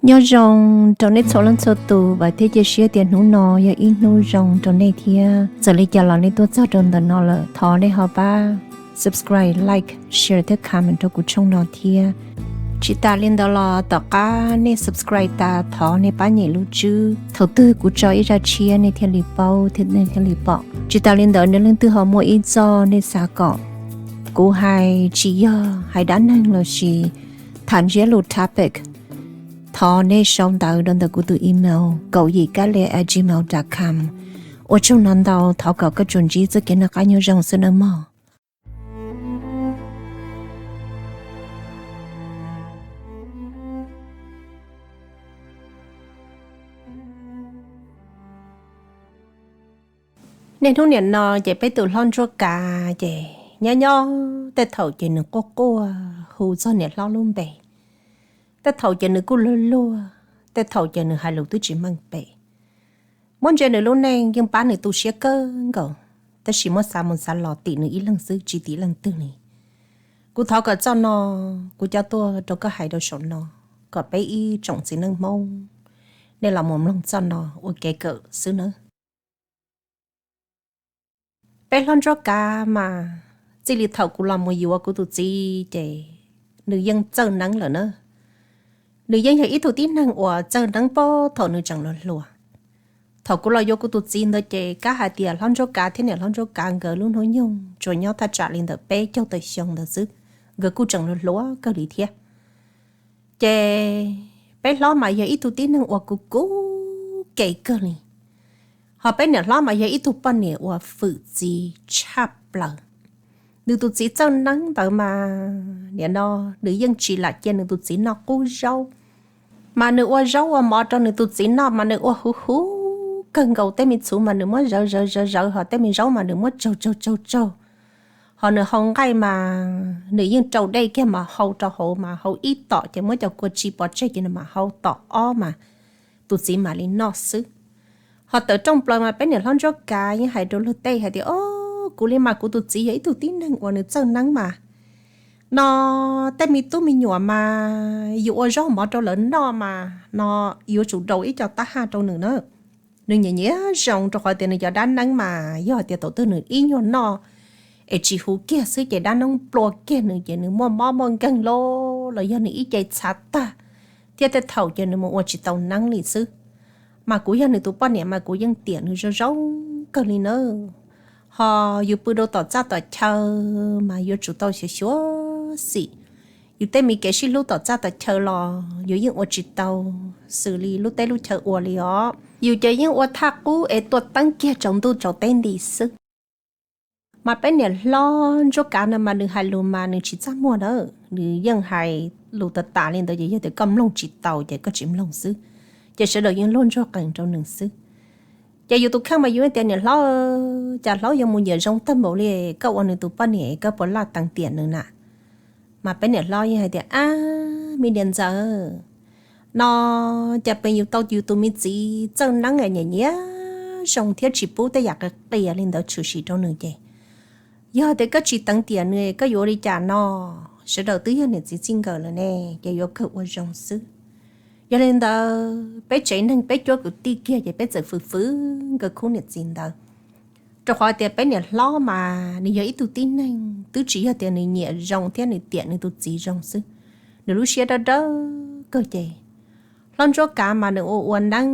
Nyob zoo rau nej txhua leej txhua tus, vam thiab cia siab tias hnub no yog ib hnub zoo rau nej thiab. Txawm li cas los nej tuaj txog rau ntawm no lawm, thov nej ho pab subscribe, like, share thiab comment rau kuv channel no thiab. Tsis tas li ntawd los tom qab nej subscribe tas thov nej pab nyem lub tswb, thaum twg kuv tso ib zaj tshiab nej thiaj li paub thiab nej thiaj li pom. Tsis tas li ntawd, nej leej twg ho muaj ib txoj nej xav kom kuv hais, tsis yog hais dab neeg lossis tham ntsiab lus topic, thov nej sau ntawv rau ntawm kuv tus email kaum yim kab lia at gmail dot com. Ua tsaug ntau ntau, thov kom koj tsuas ntsib txoj kev noj qab nyob zoo xwb nawb mog. Niaj hnub nim no ces peb tus hlob Ntsuab Kav ces nyob nyob tej thaum ces nws quaj quaj hu txog niam hlob lub npe, tej thaum ces nws kuj luag luag, tej thaum ces nws hais lus twb tsis meej pem. Muab ntsia nws lub neej yeej pab nws tu siab kawg nkaus, tab sis muab xav mus xav los tim nws ib leeg xwb tsis tim leej twg li. Kuv thov kom txoj no kuv coj tuaj rau koj hais rau saum no, kom peb ib tsoom txiv neej Hmoob nej los mus mloog txoj no ua kev kawm xwb nawb. Peb hlob Ntsuab Kav mas txij li thaum kuv los mus yuav kuv tus txiv ces nws yeej txawj neeb lawm na. Nws yeej yog ib tug tib neeg uas txawj neeb puag thaum nws tseem hluas hluas. Thaum kuv los yuav kuv tus txiv ntawd ces kav hais tias hlob Ntsuab Kav thiab niam hlob Ntsuab Kav nkawd lub hnub nyoog tsuas nyob thaj tsam li ntawm peb caug tawm xyoo ntawd xwb, nkawd kuj tseem hluas hluas kawg li thiab. Ces peb hlob mas yog ib tug tib neeg uas kuv kuv kev kawg li, ho peb niam hlob mas yog ib tug poj niam uas fwm txiv tshaj plaws. Nws tus txiv txawj neeb ntawd mas nim no nws yeej tsis lam cia nws tus txiv noj qub zaub, mas nws ua zaub ua mov rau nws tus txiv noj mas nws ua huv huv kawg nkaus, tej me txhuv mas nws muab zawv zawv zawv zawv, ho tej me zaub mas nws muab tsaug tsaug tsaug tsaug, ho nws hau nqaij mas nws yeej rau dej kiag mas hau rau hauv mas hau ib tom ces muab cov kua tsis pov tseg ces nws mam hau tom ob mas tus txiv mam li noj xwb. Ho tawm rooj plaws mas peb niam hlob Ntsuab Kav yeej hais rau luag tej hais tias, o, kuv li mas kuv tus txiv yog ib tug tib neeg uas nws txawj neeb mas no, tej me tub me nyuam mas yus ua zaub mov rau lawv noj mas no yuav tsum daus ib co tab haj rau nws na. Nws nyiam nyiam zoo rau qhov tias nws cov dab neeb mas yog tias thaum twg nws ib nyuag noj es tsis huv kiag xwb ces dab neeb nplua kiag nws ces nws muaj mob muaj nkeeg los los yog nws ib ce txhav tag thiab tej thaum ces nws mus ua tsis tau neeb li xwb. Mas kuv yog nws tus poj niam mas kuv yeej tiam nws zoo zoo kawg li nawb. Ho yus pw rau tom txaj tom chaw mas yuav tsum tau xyuas xyuas xim. Yus tej me kev sib hlub tom txaj tom chaw los yus yeej ua tsis tau xws li lub teb lub chaw ua li os. Yus ces yeej ua thaj qub es tua teeb kiag tsaus ntuj tsaus teb nti xwb. Mas peb niam hlob Ntsuab Kav no mas nws hais lus mas nws tsis txaj muag nawb, nws yeej hais lus tas tas li ntawd ces yog tias koj mloog tsis tau ces koj tsis mloog xwb, ces sawv daws yeej luag ntsuag qees rau nws xwb. Ces yus tus kheej mas yus tias, niam hlob, cas hlob yuav mus nyiam zoo tag npaum li, koj ua nws tus poj niam koj puas laj teev tiam nws na? Mas peb niam hlob yeej hais tias, ab, me niam ntxawm, no cas pes yus tau yus tus me txiv txawj neeb nyiam nyiam zoo thiab tsis pub tej yam qias qias li ntawd tshwm sim rau nws ces yog tias koj tsis teev tiam nws koj yuav ua li cas no? Sawv daws twb yog niam txiv txij nkawm lawm ne, ces yuav kawg ua zoo xwb. Yog li ntawd peb tsev neeg peb cuab kwv tij kiag ces peb txawm fwv fwv nkawd khub niam txiv ntawd, rau qhov tias peb niam hlob mas nws yog ib tug tib neeg twb tsis yog tias nws nyiam zoo thiab nws tiam nws tus txiv zoo xwb, nws lub siab dawb dawb kawg ces hlob Ntsuab Kav mas nws ua ua neeb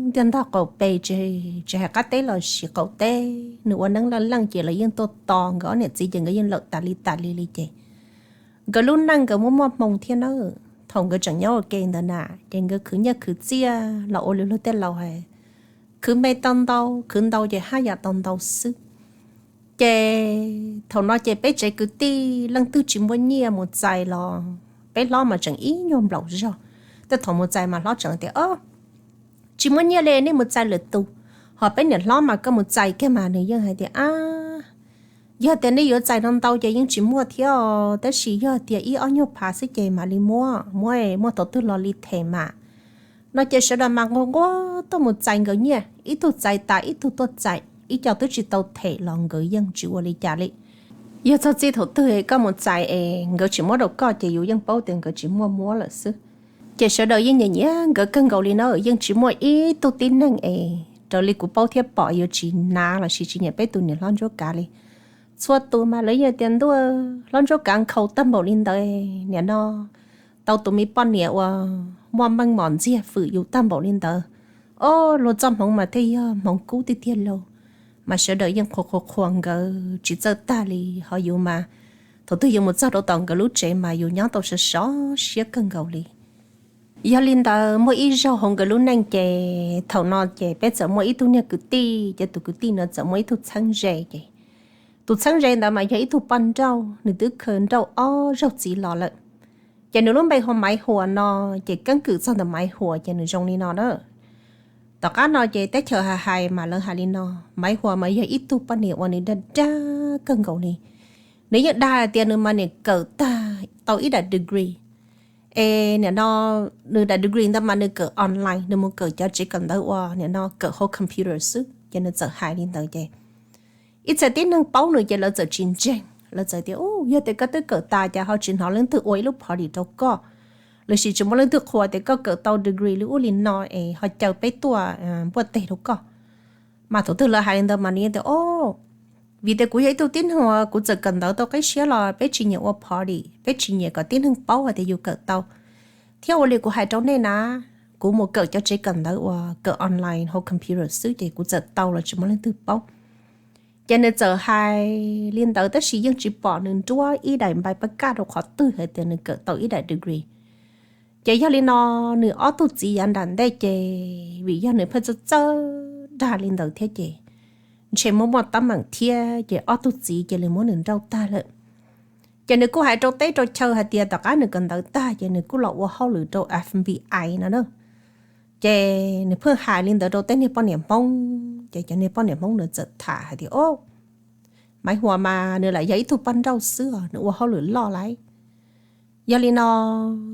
ntiaj ntog qaum pes, tsis hais qab teb los sis qaum teb, nws ua neeb leej leej ces lawv yeej tuaj tos nkawd ob niam txiv ces nkawd yeej lawm tas li tas li li ces nkawd lub neej nkawd muaj muaj hmoo thiab nawb. Thaum nkawd tseem nyob ua ke ntawd na ces nkawd khwv nyiaj khwv txiaj los ua li luag tej laus hais, khwv me tau ntau, khwv ntau ces haj yam tau ntau xwb. Ces thaum no ces peb tsev kwv tij leej twg tsis muaj nyiaj mus txais los peb hlob mas tseem ib nyuag nplaum zog. Tej thaum mus txais mas hlob tseem tias, o, tsis muaj nyiaj li, nej mus txais lwm tus. Ho peb niam hlob mas koj mus txais kiag mas nws yeej hais tias, ab, yog tias nej yuav txais no ntau ces yeej tsis muaj thiab os, tab sis yog tias ib ob nyuag phav xwb ces mam li muab, muab, muaj thaum twg los li them mas. No ces sawv daws mas nquag nquag tuaj mus txais nkawd nyiaj, ib tug txais tas ib tug tuaj txais, ib co twb tsis tau them los nkawd yeej tsis ua li cas li. Yog txog txij thaum twg koj mus txais es nkawd tsis muab rau koj ces yus yeej paub tias nkawd tsis muaj muab lawm xwb. Ces sawv daws yeej nyiam nyiam nkawd kawg nkaus li na, yeej tsis muaj ib tug tib neeg es raws li kuv paub thiab pom yuav tsis hnav lossis tsis nyiam peb tus niam hlob Ntsuab Kav li. Txhua tus mas lawv yeej tias ntuj, hlob Ntsuab Kav nkhaus tag npaum li ntawd, nim no tau tus me poj niam uas muaj meej mom ntxiag fwm yus tag npaum li ntawd, o, luag txoj hmoov mas thiaj yog hmoov kub tiag tiag lauj. Mas sawv daws yeej qhuas qhuas qhuas nkawd tsis txawj tag li, ho yus mas thaum twg yus mus txog rau tom nkawd lub tsev mas yus nyob tau sov sov siab kawg nkaus li. Yog li ntawd muaj ib zaug hauv nkawd lub neej ces thaum no ces peb txawm muaj ib tug niag kwv tij, ces tus kwv tij no txawm muaj ib tug txheeb ze ces tus txheeb ze ntawd mas yog ib tug poj nrauj, nws twb khaws nrauj ob zaug txiv los lawm. Ces nws lub npe hu ua Maiv Huas no, ces keeb kwm txog ntawm Maiv Huas ces nws zoo li no na. Tom qab no ces teb chaws hais hais mas lawv hais li no, Maiv Huas mas yog ib tug poj niam uas nws dag dag kawg nkaus li. Nws yeej dag hais tias nws mas nim kawm tag tau ib daim degree, es nim no nws daim degree ntawd mas nws kawm online, nws mus kawm cov tsev kawm ntawv uas nim no kawm hauv computer xwb. Ces nws txawm hais li ntawd ces ib txhia tib neeg paub nws ces lawv txawm tsis ntseeg, lawv txawm tias, u, yog tias koj twb kawm tas cas ho tsis hnov leej twg ua ib lub party rau koj, lossis tsis muaj leej twg qhuas tias koj kawm tau degree li ub li no es ho caw peb tuaj npuaj teg rau koj. Mas thaum twg lawv hais li ntawd mas nws tias, o, vim tias kuv yog ib tug tib neeg uas kuv txawm kawm ntawv tau qib siab los peb tsis nyiam ua party, peb tsis nyiam kom tib neeg paub hais tias yus kawm tau, thiab ua li kuv hais rau nej na, kuv mus kawm cov tsev kawm ntawv uas kawm online hauv computer xwb ces kuv txawm tau los tsis muaj leej twg paub. Ces nws txawm hais li ntawd tab sis yeej tsis pom nws nruab ib daim npai pab kaj rau qhov twg hais tias nws kawm tau ib daim degree. Ces yog li no, nws ob tug txiv yav nram ntej ces vim yog nws pheej txawj txawj dag li ntawd thiab ces ntshe muaj muaj teeb meem thiab ces ob tug txiv cia li muab nws nrauj tag lawm. Ces nws kuj hais rau teb rau chaw hais tias tom qab nws kawm ntawv tag ces nws kuj los ua hauj lwm rau F B I no na. Ces nws pheej hais li ntawd rau tej niag poj niam Hmoob ces cov niag poj niam Hmoob nws txawm tham hais tias, o, Maiv Huas mas nws lam yog ib tug poj nrauj xwb os, nws ua hauj lwm loj lauj. Yog li no,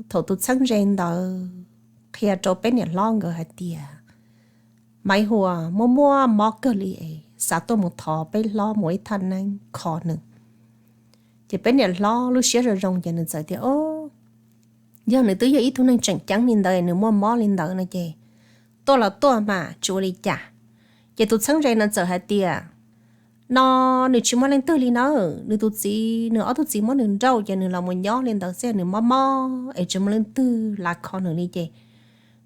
thaum tus txheeb ze ntawd qhia rau peb niam hlob nkawd hais tias Maiv Huas muaj muaj mob kawg li es xav tuaj mus thov peb hlob muab ib thaj neeb kho nws. Ces peb niam hlob lub siab zoo zoo ces nws txawm tias, o, yog nws twb yog ib tug neeg tseem ceeb li ntawd, nws muaj mob li ntawd no ces tuaj los tuaj mas tsis ua li cas. Ces tus txheeb ze no txawm hais tias, no, nws tsis muaj leej twg li na, nws tus txiv, nws ob tug txiv muab nws nrauj ces nws los mus nyob li ntawd xwb, nws mob mob es tsis muaj leej twg los kho nws li ces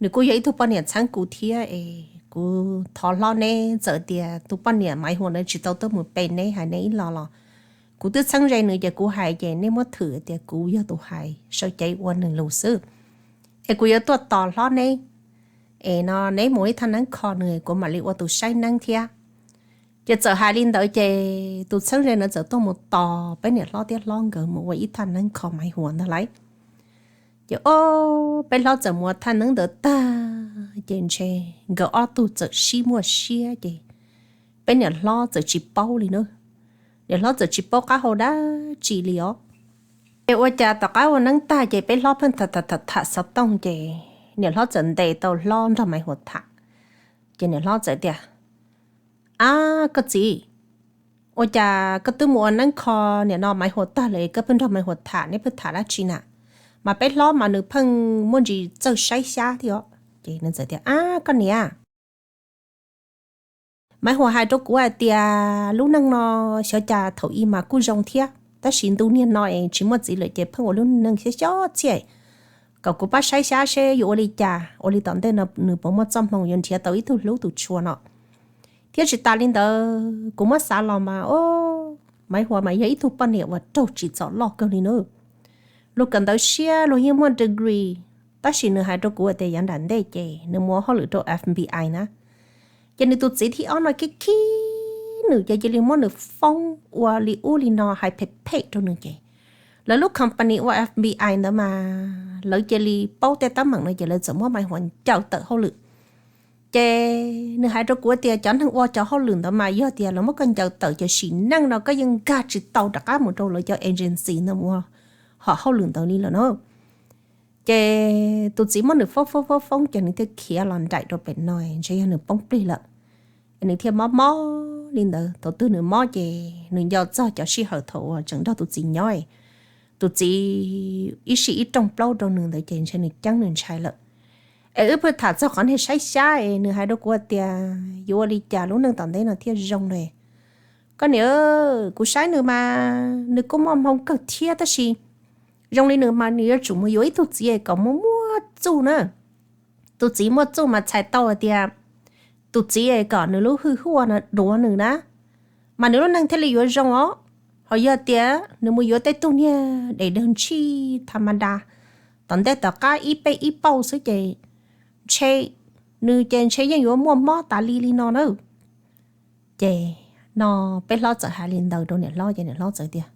nws kuj yog ib tug poj niam txheeb kuv thiab es kuv thov hlob neb, txawm tias tus poj niam Maiv Huas ntawd tsis tau tuaj mus pe neb hais neb ib los los kuv twb txheeb ze nws ces kuv hais ces nej muab thwm tias kuv yog tus hais sau cev ua nws lus xwb. Es kuv yuav tuaj tos hlob neb, es no neb mus ib thaj neeb kho nws kuv mam li ua tus saib neeb thiab. Ces txawm hais li ntawd ces tus txheeb ze no txawm tuaj mus tos peb niam hlob thiab hlob nkawd mus ua ib thaj neeb kho Maiv Huas ntag lauj. Ces o, peb hlob txawm mus ua thaj neeb ntawd tag ces ntshe nkawd ob tug txawm sib muaj siab ces peb niam hlob txawm tsis paub li na. Niam hlob txawm tsis paub qab hau dab tsi li os. Ces ua cas tom qab ua neeb tag ces peb hlob pheej tham tham tham xov tooj ces niam hlob txawm ntes tau hlob nrog Maiv Huas tham. Ces niam hlob txawm tias, ab, koj txiv, ua cas koj twb mus ua neeb kho nim no Maiv Huas tag lawm koj pheej nrog Maiv Huas tham, neb pheej tham dab tsi na? Mas peb hlob mas nws pheej muaj ntsis txawj saib xyab thiab os. Ces nws txawm tias, ab, koj niam, Maiv Huas hais rau kuv hais tias lub neej no xyov cas thaum ub mas kuj zoo thiab tab sis ntu niag no es tsis muaj txiv lawm ces pheej ua lub neej xyov xyov txhiaj, kom kuv pab saib xyab seb yuav ua li cas, ua li tom ntej no nws puas muaj txoj hmoo yuav nrhiav tau ib tug hlub tus tshua no. Thiab tsis tas li ntawd kuv muab xav los mas, o, Maiv Huas mas yog ib tug poj niam uas raug tsim txom loj kawg li na. Luag kawm ntawv siab luag yeej muaj degree, tab sis nws hais rau kuv tias yav nram ntej ces nws mus ua hauj lwm rau F B I na. Ces nws tus txiv thib ob no khib khib nws ces cia li muab nws foob ua li ub li no hais phem phem rau nws ces lawv lub company ua F B I ntawd mas lawv cia li paub tej teeb meem no ces lawv txawm muab Maiv Huas ncaws tawm hauj lwm. Ces nws hais rau kuv tias cov neeg ua cov hauj lwm ntawd mas yog tias lawv muab koj ncaws tawm ces sim neej no koj yeej nkag tsis tau rov qab mus rau lawv cov agency ntawd mus ua hom hauj lwm ntawd li lawm na. Ces tus txiv muab nws foob foob foob foob ces nws thiaj khiav los nraim rau pem no, ntshe yog nws poob plig lawm. Nws thiaj mob mob li ntawd, thaum twg nws mob ces nws nco txog cov sij hawm thaum uas tseem nrog tus txiv nyob, tus txiv ib sij ib rooj plaub rau nws ntawd ces ntshe nws ceeb nws ntshai lawm. Es wb pheej tham txog qhov niag saib xyab es nws hais rau kuv tias yuav ua li cas lub neej tom ntej no thiaj zoo ne. Koj niam, kuv saib nws mas nws kuj muaj hmoo kawg thiab tab sis zoo li nws mas nws yuav tsum mus yuav ib tug txiv kom muaj muaj txuj na. Tus txiv muaj txuj mas txhais tau hais tias tus txiv kom nws lub hwj huaj no duav nws na, mas nws lub neej thiaj li yuav zoo os. Ho yog tias nws mus yuav tej tug niag daim dawg ntshij tha ma da, tom ntej tom qab ib peb ib pauj xwb ces ntshe nws ces ntshe yeej yuav muaj mob tas li li no na. Ces no peb hlob txawm hais li ntawd rau niam hlob ces niam hlob txawm tias,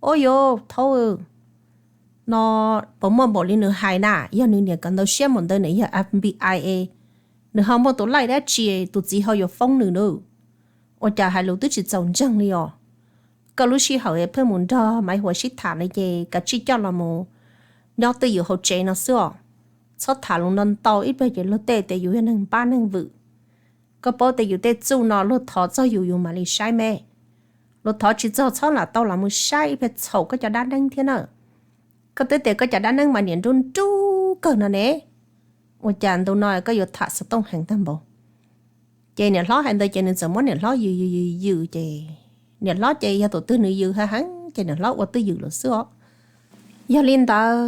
Ua yuav thaub no, puas muaj npaum li nws hais na? Yog nws niam kom ntau siab npaum ntawd nws yog F B I a, nws ho muaj tus laij dab tsi tus txiv ho yuav foob nws na? Ua cas hais lus twb tsis txaus ntseeg li os. Koj lub sij hawm pheej mus nrog Maiv Huas sib tham li ces kav tsij coj los mus nyob twj ywm hauv tsev no xwb os. Txhob tham lus no ntau ib pliag ces luag tej tias yus yog neeg npab neeg vwm. Koj paub tias yus tej txuj no luag thov txog yus yus mam li saib me. Luag thov tsis txog txhob lam tau los mus saib ib pliag txhaum koj cov dab neeb thiab na. Koj twb tias koj cov dab neeb mas niam nrub nrub kawg no ne. Ua cas ntu no koj yuav tham xov tooj heev tag npaum? Ces niam hlob hais ntawd ces nws txawm muab niam hlob yws yws yws yws ces niam hlob ces yog tus twg nws yws heev heev ces niam hlob ua twj ywm lawm xwb os. Yog li ntawd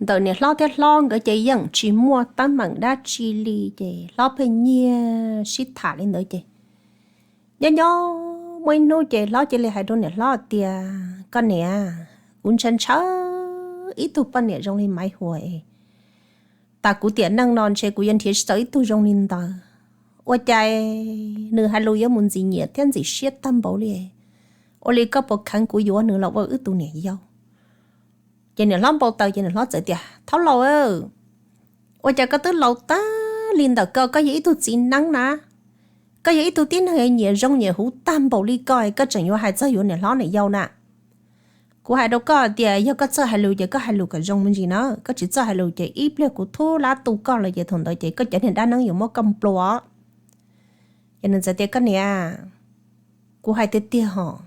ntawm niam hlob thiab hlob nkawd ces yeej tsis muaj teeb meem dab tsi li ces hlob pheej nyiag sib tham li ntawd ces nyob nyob muaj ib hnub ces hlob cia li hais rau niam hlob tias, Koj niam, kuv ntshaw ntshaw ib tug poj niam zoo li Maiv Huas es tas kuv tiam neej no ntshe kuv yuav nrhiav tsis tau ib tug zoo li ntawd. Ua cas nws hais lus yuav mus ntxim nyiam thiab ntxim siab tag npaum li. Ua li koj puas kheev kuv yuav nws los ua wb tus niam yau? Ces niam hlob npau taws ces niam hlob txawm tias, Thaub laus, ua cas koj twb laus tag li ntawm ko, koj yog ib tug txiv neeb na, koj yog ib tug tib neeg nyiam zoo nyiam huv tag npaum li ko, koj tseem yuav hais txog yuav niam hlob niam yau na? Kuv hais rau koj tias yog koj txawj hais lus ces koj hais lus kom zoo me ntsis na, koj tsis txawj hais lus ces ib pliag kuv thub lab tu koj lawm ces thaum ntawd ces koj cov niag dab neeb yuav muab koj nplua. Ces nws txawm tias, Koj niam, kuv hais tiag tiag hos,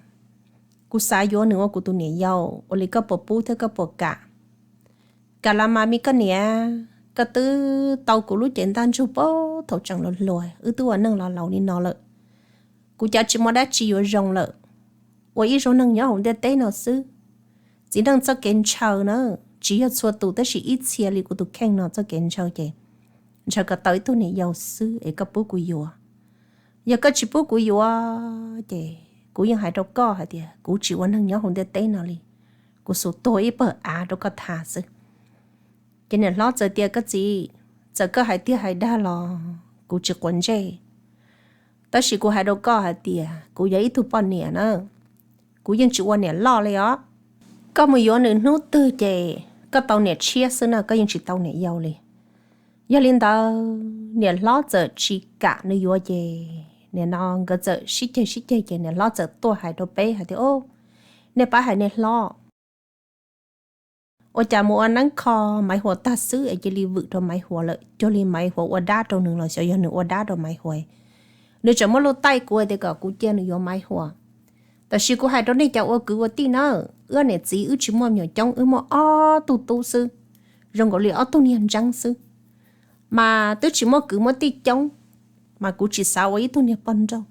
kuv xav yuav nws ua kuv tus niam yau, ua li koj puas pub thiab koj puas kam? Kam las mas me koj niam, koj twb tau kuv lub cev ntaj ntsug puag thaum tseem hluas hluas, wb twb ua neej los laus li no lawm. Kuv cav tsis muaj dab tsi yuav zoo lawm, ua ib zaug neeg nyob hauv ntiaj teb no xwb. Txiv neej txoj kev ntshaw na, tsis yog txhua tus tab sis ib txhia li kuv tus kheej no txoj kev ntshaw ces ntshaw kom tau ib tug niam yau xwb es koj pub kuv yuav. Yog koj tsis pub kuv yuav ces kuv yeej hais rau koj hais tias kuv tsis ua neeg nyob hauv ntiaj teb no li, kuv xum tuag ib pawg av rau koj tham xwb. Ces niam hlob txawm tias, Koj txiv, txawm koj hais tiag hais dag los kuv tsis quav ntsej, tab sis kuv hais rau koj hais tias kuv yog ib tug poj niam na, kuv yeej tsis ua niam loj li os. Koj mus yuav nws hnub twg ces koj tau niam tshiab xwb na, koj yeej tsis tau niam yau li. Yog li ntawd niam hlob txawm tsis kam nws yuav ces nim no nkawd txawm sib ceg sib ceg ces niam hlob txawm tuaj hais rau peb hais tias, Nej pab hais niam hlob, ua cas mus ua neeb kho Maiv Huas tag xwb es cia li vwm rau Maiv Huas lawm, cuag li Maiv Huas ua dab rau nws los xyov yog nws ua dab rau Maiv Huas. Nws tseem muab lub taij kuv tias kom kuv cia nws yuav Maiv Huas. Tab sis kuv hais rau nej cov ua kwv ua tij na, wb niam txiv wb tsis muaj me nyuam coob, wb muaj ob tug tub xwb, zoo nkaus li ob tug niag ntseeb xwb, mas twb tsis muaj kwv muaj tij coob, mas kuv tsis xav ua ib tug niag poj nrauj.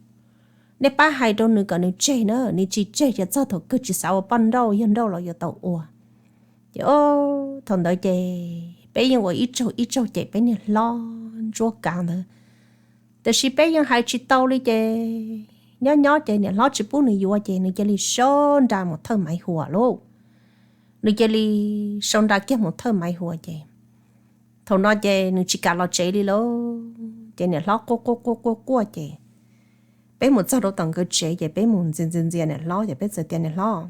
Nej pab hais rau nws kom nws tseg na, nws tsis tseg ces txog thaum kawg tsis xav ua poj nrauj, yog nrauj los yuav tau ua. Ces thaum ntawd ces peb yeej ua ib tsaug ib tsaug cem peb niag hlob ntsuab kav ntawd, tab sis peb yeej hais tsis tau li ces nyob nyob ces niam hlob tsis pub nws yuav ces nws cia li sau nra mus thawj Maiv Huas lauj. Nws cia li sau nra kiag mus thawj Maiv Huas ces thaum no ces nws tsis kam los tsev li lauj. Ces niam hlob quaj quaj quaj quaj quaj ces peb mus txog rau tom nkawd tsev ces peb mus ntxias ntxias ntxias niam hlob ces peb txawm tias, Niam hlob,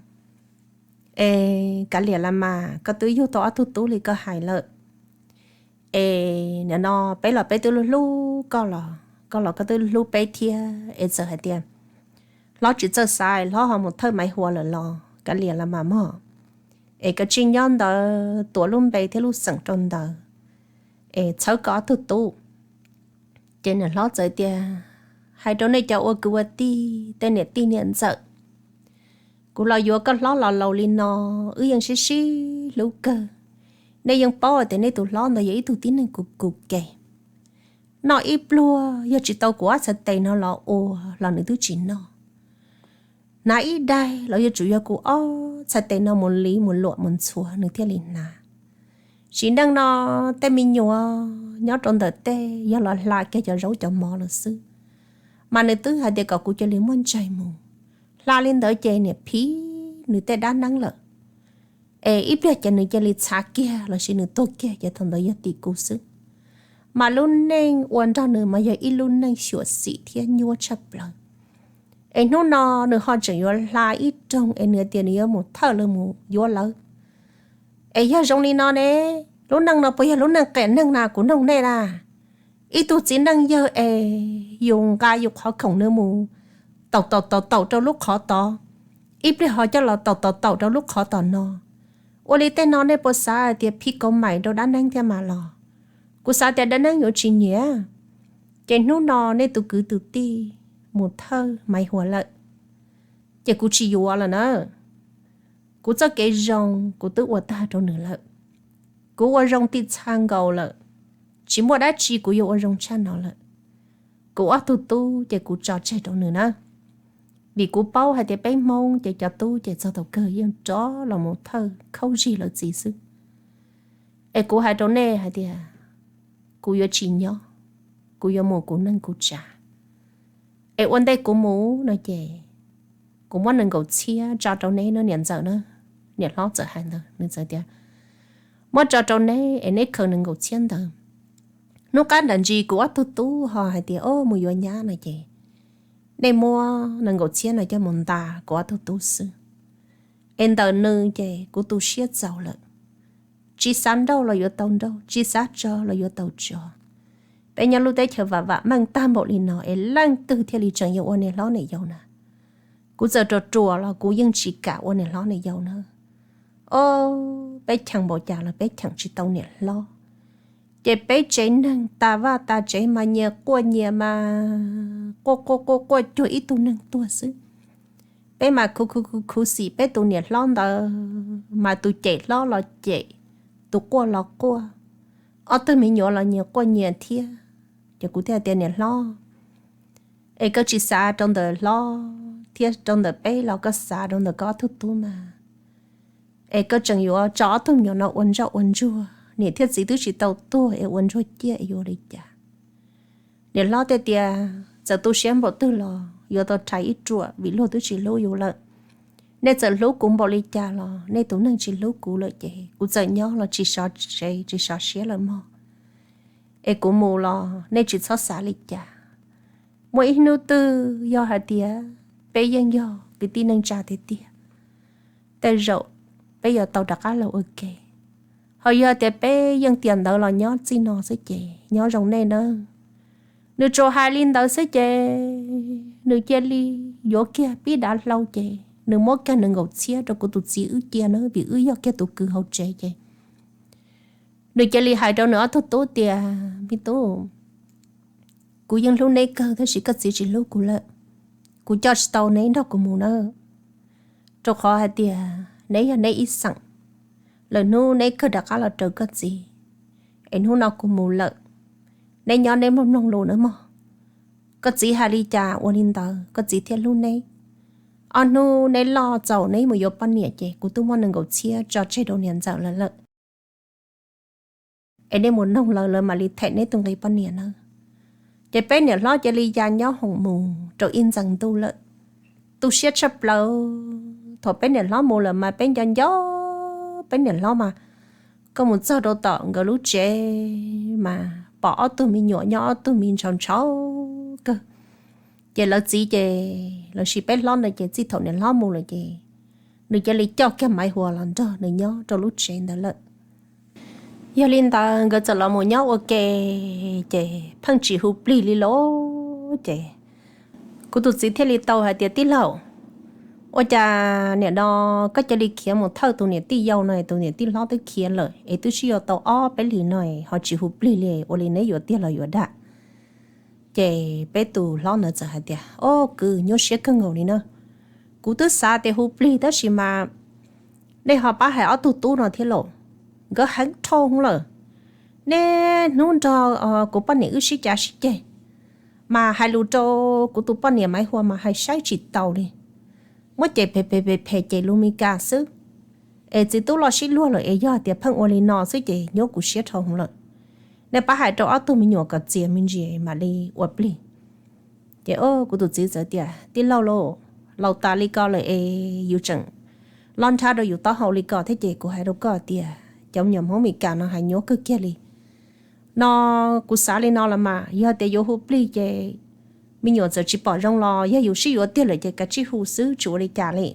es kav liam las mas koj twb yug tau ob tug tub li koj hais lawm, es nim no peb los peb twb hlub hlub koj los koj los koj twb hlub peb thiab, es txawm hais tias hlob tsis txawj xav hlob ho mus thawj Maiv Huas lawm los kav liam las mas mog, es koj tsij nyob ntawd tuav lub npe thiab lub xeem rau ntawd, es txhawb koj ob tug tub. Ces niam hlob txawm tias, Hais rau nej cov ua kwv ua tij, tej niam tij niam ntxawm, Kuv los yuav koj hlob los laus li no, wb yeej sib sib hlub kawg. Nej yeej paub tias nej tus hlob ntawd yog ib tug tib neeg kuv kuv ke. Noj ib pluag yog tsis tau kuv ob txhais tes no los ua los nws twb tsis noj. Hnav ib daig los yuav tsum yog kuv ob txhais tes no mus liv mus luam mus ntxhuav nws thiaj li hnav. Sim neej no tej me nyuam nyob rau ntawm tej yog los hla kiag cov zaub cov mov lawm xwb, mas nws twb hais tias kom kuv cia li muab ntsaig mus. Hla li ntawd ces niam phiv nws tej dab neeb lawm, es ib pliag ces nws cia li txhav kiag lossis nws tuag kiag ces thaum ntawd yog tim kuv xwb. Mas lub neej ua nrog nws mas yog ib lub neej xyuam xim thiab nyuaj tshaj plaws. Es hnub no nws ho tseem yuav hla ib roog es nws tias nws yuav mus thawj lawv mus yuav lawv. Es yog zoo li no ne, lub neej no puas yog lub neej qias neeg na kuv noog nej na? Ib tug txiv neej yawg es yus nqa yus qhov khoom nws mus taum taum taum taum rau lub qhov tod, ib pliag ho coj los taum taum taum rau lub qhov tom no. Ua li tej no nej puas xav hais tias phiv kauv maim rau dab neeb thiab mas los? Kuv xav tias dab neeb yuav tsis nyiam. Ces hnub no nej tus kwv tus tij mus thawj Maiv Huas lawm, ces kuv tsis yuav lawm na. Kuv txoj kev zoo kuv twb ua tag rau nws lawm. Kuv ua zoo txij txha nkaus lawm, tsis muaj dab tsi kuv yuav ua zoo tshaj no lawm. Kuv ob tug tub ces kuv tso tseg rau nws na, vim kuv paub hais tias peb Hmoob ces cov tub ces txog thaum kawg yeej rov los mus thawj khaub zig lawv txiv xwb. Es kuv hais rau nej hais tias kuv yuav tsis nyob, kuv yuav mus kuv neej kuv tsav. Es ua ntej kuv mus no ces kuv muab nees nkaum txhiab tso rau neb no niam ntxawm na. Niam hlob txawm hais ntawd, nws txawm tias, muab tso rau neb es neb khaws nees nkaum txhiab ntawd. Hnub qab nram ntsis kuv ob tug tub ho hais tias, o, mus yuav nyab no ces nej muab nees nkaum txhiab no coj mus ntas kuv ob tug tub xwb. Es ntawm nws ces kuv tu siab txaus lawm. Tsis xav nrauj los yuav tau nrauj, tsis xav tso los yuav tau tso. Peb nyob lub teb chaws vam vam meej tag npaum li no es leej twg thiaj li tseem yuav ua niam hlob niam yau na? Kuv txawm ruam ruam los kuv yeej tsis kam ua niam hlob niam yau na. O, peb cheem npaum cas los peb cheem tsis tau niam hlob. Ces peb tsev neeg tas vaj tas tsev mas nyias quaj nyias mas quaj quaj quaj quaj cuag ib tug neeg tuag xwb. Peb mas khuv khuv khuv khuv xim peb tus niam hlob ntawd mas tus cem hlob los cem, tus quaj los quaj, ob tug me nyuam los nyias quaj nyias thiab. Ces kuv thiaj tias, niam hlob, es koj tsis xav rau ntawm hlob thiab rau ntawm peb los koj xav rau ntawm koj ob tug tub mas. Es koj tseem yuav tso ob tug me nyuam no ua ntsoj ua ntsuag, niam thiab txiv twb tsis tau tuag es ua ntsuag ciaj es yuav li cas? Niam hlob thiaj tias, txawm tu siab npaum twg los yuav tau rhais ib ruam vim luag twb tsis hlub yus lawm. Nej txawm hlub kuv npaum li cas los nej tus neeg tsis hlub kuv lawm ces kuv txawm nyob los tsis sov tsev tsis sov siab lawm mog. Es kuv mus los nej tsis txhob xav li cas. Muaj ib hnub twg yog hais tias peb yeej yog kwv tij neej tsa tiag tiag, tej zaum peb yuav tau rov qab los ua ke. Ho yog tias peb yeej tiam ntawd los nyob txij no xwb ces nyob zoo nej nawb. Nws tsuas hais li ntawd xwb ces nws cia li yuav kiag pib dav hlau ces nws muab kiag nees nkaum txhiab rau kuv tus txiv wb cia na, vim wb yog kiag tus kwv hauv tsev ces nws cia li hais rau nws ob tug tub tias, me tub, kuv yeej hlub neb kawg tab sis koj txiv tsis hlub kuv lawm. Kuv coj tsis tau neb nrog kuv mus na, rau qhov hais tias neb yog neb ib xeem. Lwm hnub neb kawg rov qab los raws koj txiv, es hnub no kuv mus lawm, neb nyob neb mloog mloog lus nawb mog. Koj txiv hais li cas ua li ntawd koj txiv thiaj hlub neb. Ob hnub neb loj txaus neb mus yuav poj niam ces kuv twb muab nees nkaum txhiab tso tseg rau niam ntxawm lawv lawm. Es nej mus noog lawv, lawv mam li them neb tus nqi poj niam nawb. Ces peb niam hlob cia li ya nyob hoom mus rau ib ntxees ntuj lawm. Tu siab tshaj plaws, thaum peb niam hlob mus lawm mas peb nco nco peb niam hlob mas, koj mus txog rau tom nkawd lub tsev mas pom ob tug me nyuam nyob ob tug me ntshaus ntshaus kawg. Ces lawv txiv ces lossis peb hlob ntawd ces txij thaum niam hlob mus lawm ces nws cia li coj kiag Maiv Huas los nrog nws nyob rau lub tsev ntawd lawm. Yog li ntawd nkawd txawm los mus nyob ua ke, ces pheej tsis hu plig li lauj. Ces kuv tus txiv thiaj li tau hais tias, tij laug, ua cas niam no koj cia li khiav mus thawj tus niam tij yau no, tus niam tij hlob twb khiav lawm es twb sib yuav tau ob peb hlis no ho tsis hu plig li, ua li neb yuav tiag los yuav dag? Ces peb tus hlob ntawd txawm hais tias, o, kwv, nyuaj siab kawg nkaus li na. Kuv twb xav tias hu plig tab sis mas nej ho pab hais ob tug tub no thiab lauj, nkawd heev dhau lawm. Nej hnub nrog kuv poj niam wb sib cav sib ceg, mas hais lus rau kuv tus poj niam Maiv Hua mas hais saib tsis taus li, muab ces phem phem phem phem ces lus Mis Kas xwb. Es txiv tub los sib luag lawm es yog tias pheej ua li no xwb ces nyuab kuv siab dhau lawm. Nej pab hais rau ob tug me nyuam kom txias me ntsis mam li ua plig. Ces kuv tus txiv txawm tias, Tij laug lauj, laus tas li ko lawm es yus tseem loj nrhab rau yus taub hau li ko thiab ces kuv hais rau koj tias cov me nyuam Hmoob Mis Kas no hais nyuab kawg kiag li. No kuv xav li no los mas yog tias yuav hu plig ces me nyuam txawm tsis pom zoo los yog yus sib yuav tiag lawm ces kav tsij hu xwb tsis ua li cas li.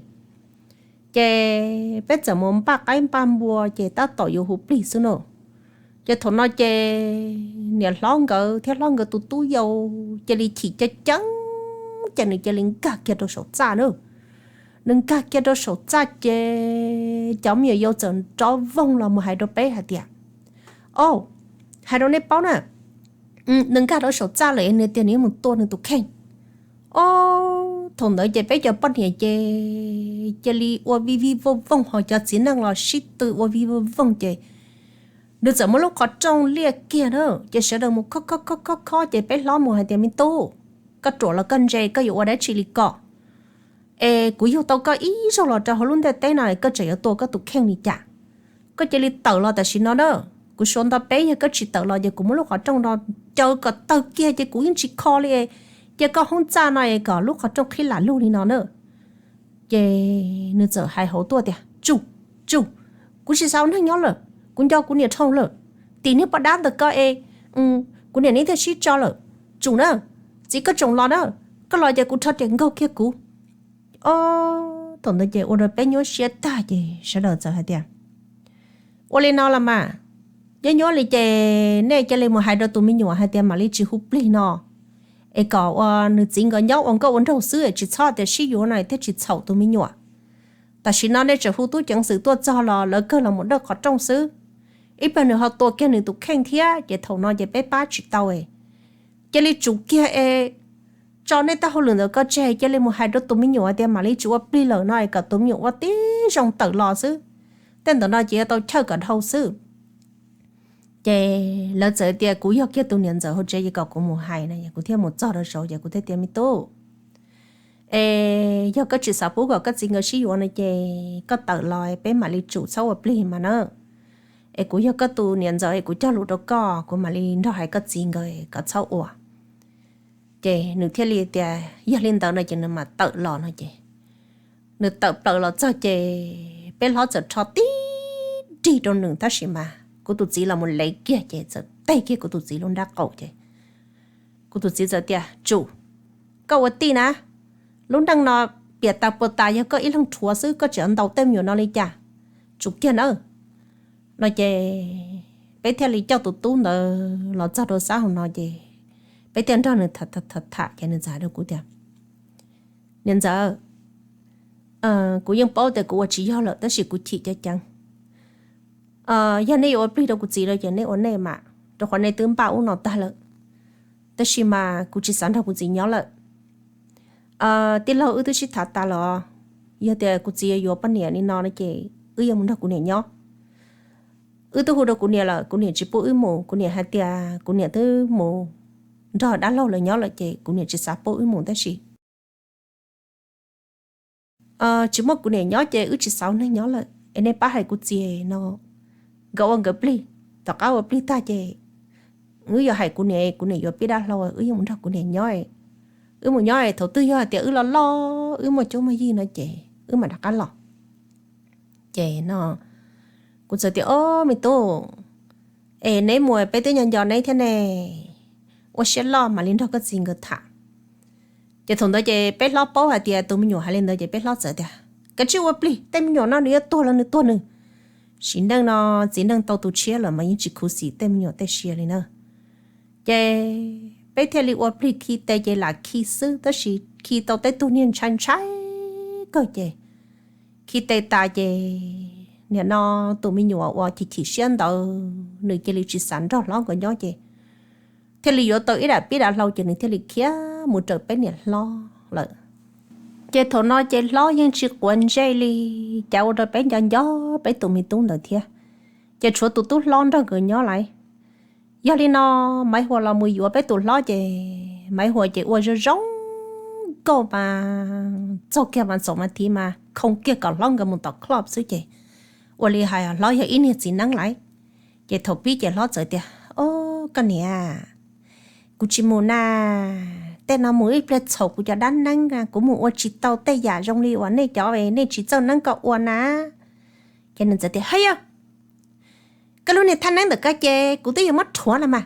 Ces peb txawm mus npaj qaib npaj npua ces tab tom yuav hu plig xwb no. Ces thaum no ces niam hlob nkawd thiab hlob nkawd tus tub yau cia li chim ceev ceev, ces nws cia li nkag kiag rau saum txaj na. Nws nkag kiag rau saum txaj ces cov me nyuam yau txawm nrov voog los mus hais rau peb hais tias, Au, hais rau nej paub na, nws nkag rau saum txaj lawm nws tias nws mus tua nws tus kheej. Au, thaum ntawd ces peb cov poj niam ces cia li ua vij vij vooj vooj ho cov txiv neej los sib tw ua vij vij vooj vooj ces nws txawm muab lub qhov rooj liaj kiag na, ces sawv daws mus khob khob khob khob ces peb hlob mus hais tias, Me tub, koj ruam los koj ntse, koj yuav ua dab tsi li ko? Es kuv yug tau koj ib zaug los rau hauv lub ntiaj teb no koj tseem yuav tua koj tus kheej li cas? Koj cia li tawm los tam sim no na. Kuv suav nto peb, yog koj tsis tawm los ces kuv muab lub qhov rooj no caw kom tawg kiag ces kuv yeej tsis kho li. Cia koj hoob txaj no es kom lub qhov rooj qhib lam lug li no na. Ces nws txawm hais hauv tuaj tias, Tsum, tsum, kuv tsis xav ua neeg nyob lawm, kuv nco kuv niam dhau lawm. Tim niag poj dab ntawd ko es kuv niam neb thiaj sib tso lawm. Tsum na, txiv koj tsoom los na, koj los ces kuv rho riam nkaug kiag kuv. Thaum ntawd ces ua rau peb nyuaj siab tag ces sawv daws txawm hais tias, Ua li no los mas, nyuaj nyuaj li ces nej cia li mus hais rau tus me nyuam hais tias mam li tsis hu plig no, es kom ua nws txiv nkawd nyob ua nkauj ua nraug xwb es tsis txhob tias sib yuav no thiaj tsis txhaum tus me nyuam. Tam sim no nej tseem hu tub ceev xwm tuaj txog los lawv kawg los mus dawj qhov rooj xwb, ib pliag nws ho tua kiag nws tus kheej thiab ces thaum no ces peb pab tsis tau. Cia li tsum kiag es tso nej tej hauj lwm ntawd ko tseg, cia li mus hais rau tus me nyuam tias mam li tsis ua plig lawm no es kom tus me nyuam ua tib zoo tawm los xwb. Tej ntawm no ces yuav tau chawj kom dhau xwb. Ces lawv txawm tias, Kuv yog kiag tus niam ntxawm hauv tsev ces kom kuv mus hais no. Kuv thiaj mus txog rau saud ces kuv thiaj tias, Me tub, es yog koj tsis xav pub kom koj txiv nkawd sib yuav no ces koj tawm los peb mam li tsum txhob ua plig mas na. Es kuv yog koj tus niam ntxawm es kuv cog lus rau koj, kuv mam li nrog hais koj txiv nkawd kom txhob ua. Ces nws thiaj li tias yog li ntawd no ces nws mam tawm los no ces nws tawm plaws los txog ces peb hlob txawm rho tib rig rau nws tab sis mas kuv tus txiv los mus lev kiag ces txawm teg kiag kuv tus txiv lub nrab qaum ces kuv tus txiv txawm tias, Tsum, koj ua tij na, lub neej no piam tas puas tas yog koj ib leeg rhuav xwb, koj tseem ntaus tej me nyuam no li cas? Tsum kiag nawb. No ces peb thiaj li coj tus tub ntawd los txog rau sab hauv no ces peb thiaj nrog nws tham tham tham ces nws txawm hais rau kuv tias, Niam ntxawm, kuv yeej paub tias kuv ua tsis yog lawm tab sis kuv chim ceev ceev. Yog nej yuav ua plig rau kuv txiv lawm ces nej ua nej mas, rau qhov nej twb npaj ub no tag lawm. Tab sis mas kuv tsis xav nrog kuv txiv nyob lawm. Tij laug, wb twb sib tham tas los, yog tias kuv txiv yuav poj niam li no no ces wb yuav mus nrog kuv niam nyob. Wb twb hu rau kuv niam lawm, kuv niam tsis pub wb mus, kuv niam hais tias kuv niam twb mus nrog dab laug lawv nyob lawm ces kuv niam tsis xav pub wb mus tab sis tsis muaj kuv niam nyob ces wb tsis xav ua neeg nyob lawm es nej pab hais kuv txiv no, nkawd ua nkawd plig, tom qab ua plig tag ces wb yuav hais kuv niam, kuv niam yuav pib dab laug, wb yuav mus nrog kuv niam nyob. Wb mus nyob thaum twg yog hais tias wb loj loj wb muaj cuab muaj yig no ces wb mam rov qab los. Ces no kuv txawm tias, Ob, me tub, es neb mus peb twb nco nco neb thiab ne, ua siab loj mam li nrog koj txiv nkawd tham. Ces thaum ntawd ces peb hlob paub hais tias tus me nyuam hais li ntawd ces peb hlob txawm tias, Kav tsij ua plig, tej me nyuam no nws yuav tuag los nws tuag nws. Sim neej no txiv neej tau tus tshiab lawm mas yeej tsis khuv xim tej me nyuam tej sia li na. Ces peb thiaj li ua plig khi tes ces lam khi xwb tab sis khi tau tej tug niag ntshai ntshai kawg ces khi tes tas ces nim no tus me nyuam uas chim chim siab ntawd nws cia li tsis xav nrog hlob nkawd nyob ces thiaj li yuav tau ib dam pib dam hlau ces nws thiaj li khiav mus raws peb niam hlob lawm. Ces thaum no ces hlob yeej tsis quav ntsej li, cas ua rau peb nco nco peb tus me tub ntawd thiab. Ces tshuav tus tub hlob nrog nkawd nyob lawm. Yog li no Maiv Huas los mus yuav peb tus hlob ces Maiv Huas ces ua zoo zoo nkauj mas txog kiag mas txaum mas thiv mas khoo kiag kom hlob nkawd mus tom club xwb ces ua li hais hlob yog ib niag txiv neeb lawm. Ces thaum pib ces hlob txawm tias, O, koj niam, kuv tsis mus na, tej no mus ib pliag txhaum kuv cov dab neeb, kuv mus ua tsis tau tej yam zoo li uas nej cov nej tsis txawj neeb koj ua na. Ces nws txawm tias, Hawb yog, koj lub niag thaj neeb ntawm koj ces kuv twb yuav muab rhuav los mas,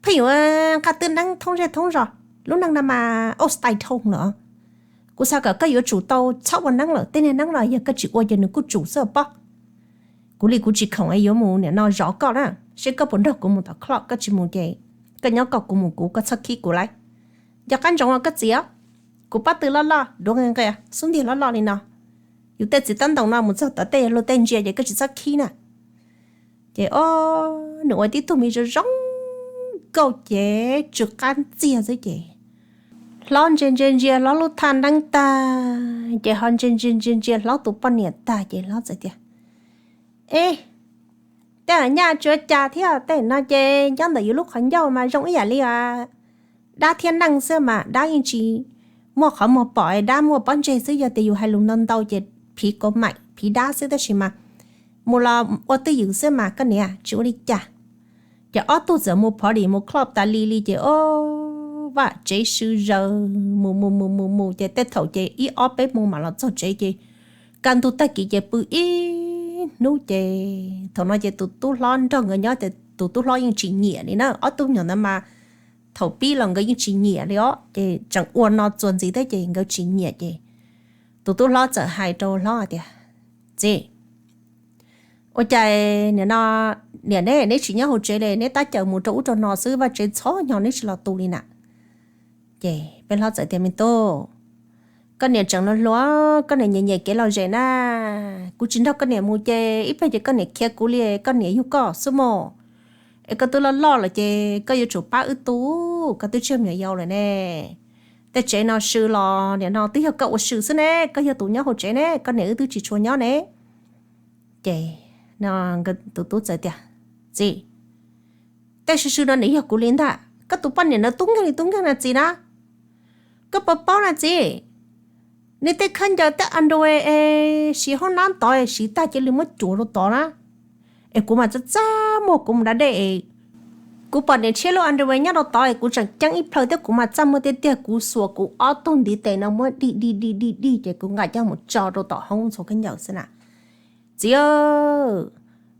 pheej yuav nqa twb neeb thoob zej thoob zos, lub neej no mas old style dhau lawm. Kuv xav kom koj yuav tsum tau txhob ua neeb lawm, tej niag neeb no yog koj tsis ua ces nws kuj tsum xwb pob. Kuv li kuv tsis khoom es yuav mus nim no zov koj na, seb koj puas nrog kuv mus tom club, koj tsis mus ces koj nyob koj kuv mus kuv, koj txhob khib kuv lawm. Nco qab ntsoov koj txiv os, kuv pob tw loj loj, duav nqia nqia, xub ntiag loj loj li no, yus tej txiv tab ntoos no mus txog tom tej luag tej ntsia ces koj tsis txhob khib na. Ces o, nws ua tib tug me zoo zoo nkauj ces tsw qab ntxiag xwb ces hlob ntsia ntsia ntsia hlob lub thaj neeb tag ces ho ntsia ntsia ntsia ntsia hlob tus poj niam tag ces hlob txawm tias, E, tej nyaj tsuav cas thiab, tej no ces nyob ntawm yus lub qhov ncauj mas zoo ib yam li dab thiab neeg xwb mas, dab yeej tsis muaj qhov muag pom, dab muaj pob ntseg xwb, yog tias yus hais lus ntau ntau ces phiv kov maim phiv dab xwb, tab sis mas mus los ua twj ywm xwb mas koj niam, tsis ua li cas. Ces ob tug txawm mus party mus club tas li li ces o, vaj tsev sw zaws mus mus mus mus mus ces tej thaum ces ib ob peb moos mam los txog tsev ces kaj ntug tag kis ces pw ib hnub ces thaum no ces tus tub hlob nrog nkawd nyob ces tus tub hlob yeej tsis nyiam li na, ob tug me nyuam ntawd mas thaum pib los nkawd yeej tsis nyiam li os, ces tseem ua no txuas ntxiv thiab ces nkawd tsis nyiam ces tus tub hlob txawm hais rau hlob hais tias, Txiv, ua cas nim no niam neb neb tsis nyob hauv tsev li, neb tab cawm mus rau ub rau no xwb, vaj tsev ntxhov hnyo neb tsis los tu li na? Ces peb hlob txawm tias, Me tub, koj niam tseem hluas hluas, koj niam nyiam nyiam kev lom zem na, kuv tsis nrog koj niam mus ces ib pliag ces koj niam khiav kuv li, koj niam yug koj xwb mog. Es koj twb loj loj lawm ces koj yuav tsum pab wb tu, koj twb tsis yog me nyuam yaus lawm ne. Tej tsev no sw los nim no twb yog koj ua sw xwb ne, koj yog tus nyob hauv tsev ne, koj niam wb twb tsis tshua nyob ne. Ces tus tub txawm tias, Txiv, tej sw sw no nws yog kuv li ntag, koj tus poj niam ntawd tub nkeeg li tub nkeeg na txiv na. Koj puas paub na txiv, nws tej khaub ncaws tej underwear es siv hoob nab tod siv tag cia li muab cuav rau tod na. Es kuv mas txaj txaj muag kuv mus da dej es kuv pom niam tshiab lub underwear nyob rau tod es kuv tseem ceeb ib plhaw thiab kuv mas txaj muag tiag tiag, kuv xuas kuv ob tug ntiv tes no muab dig dig dig dig dig ces kuv nqa coj mus tso rau tom hoob ntxhua khaub ncaws xwb na. Txiv,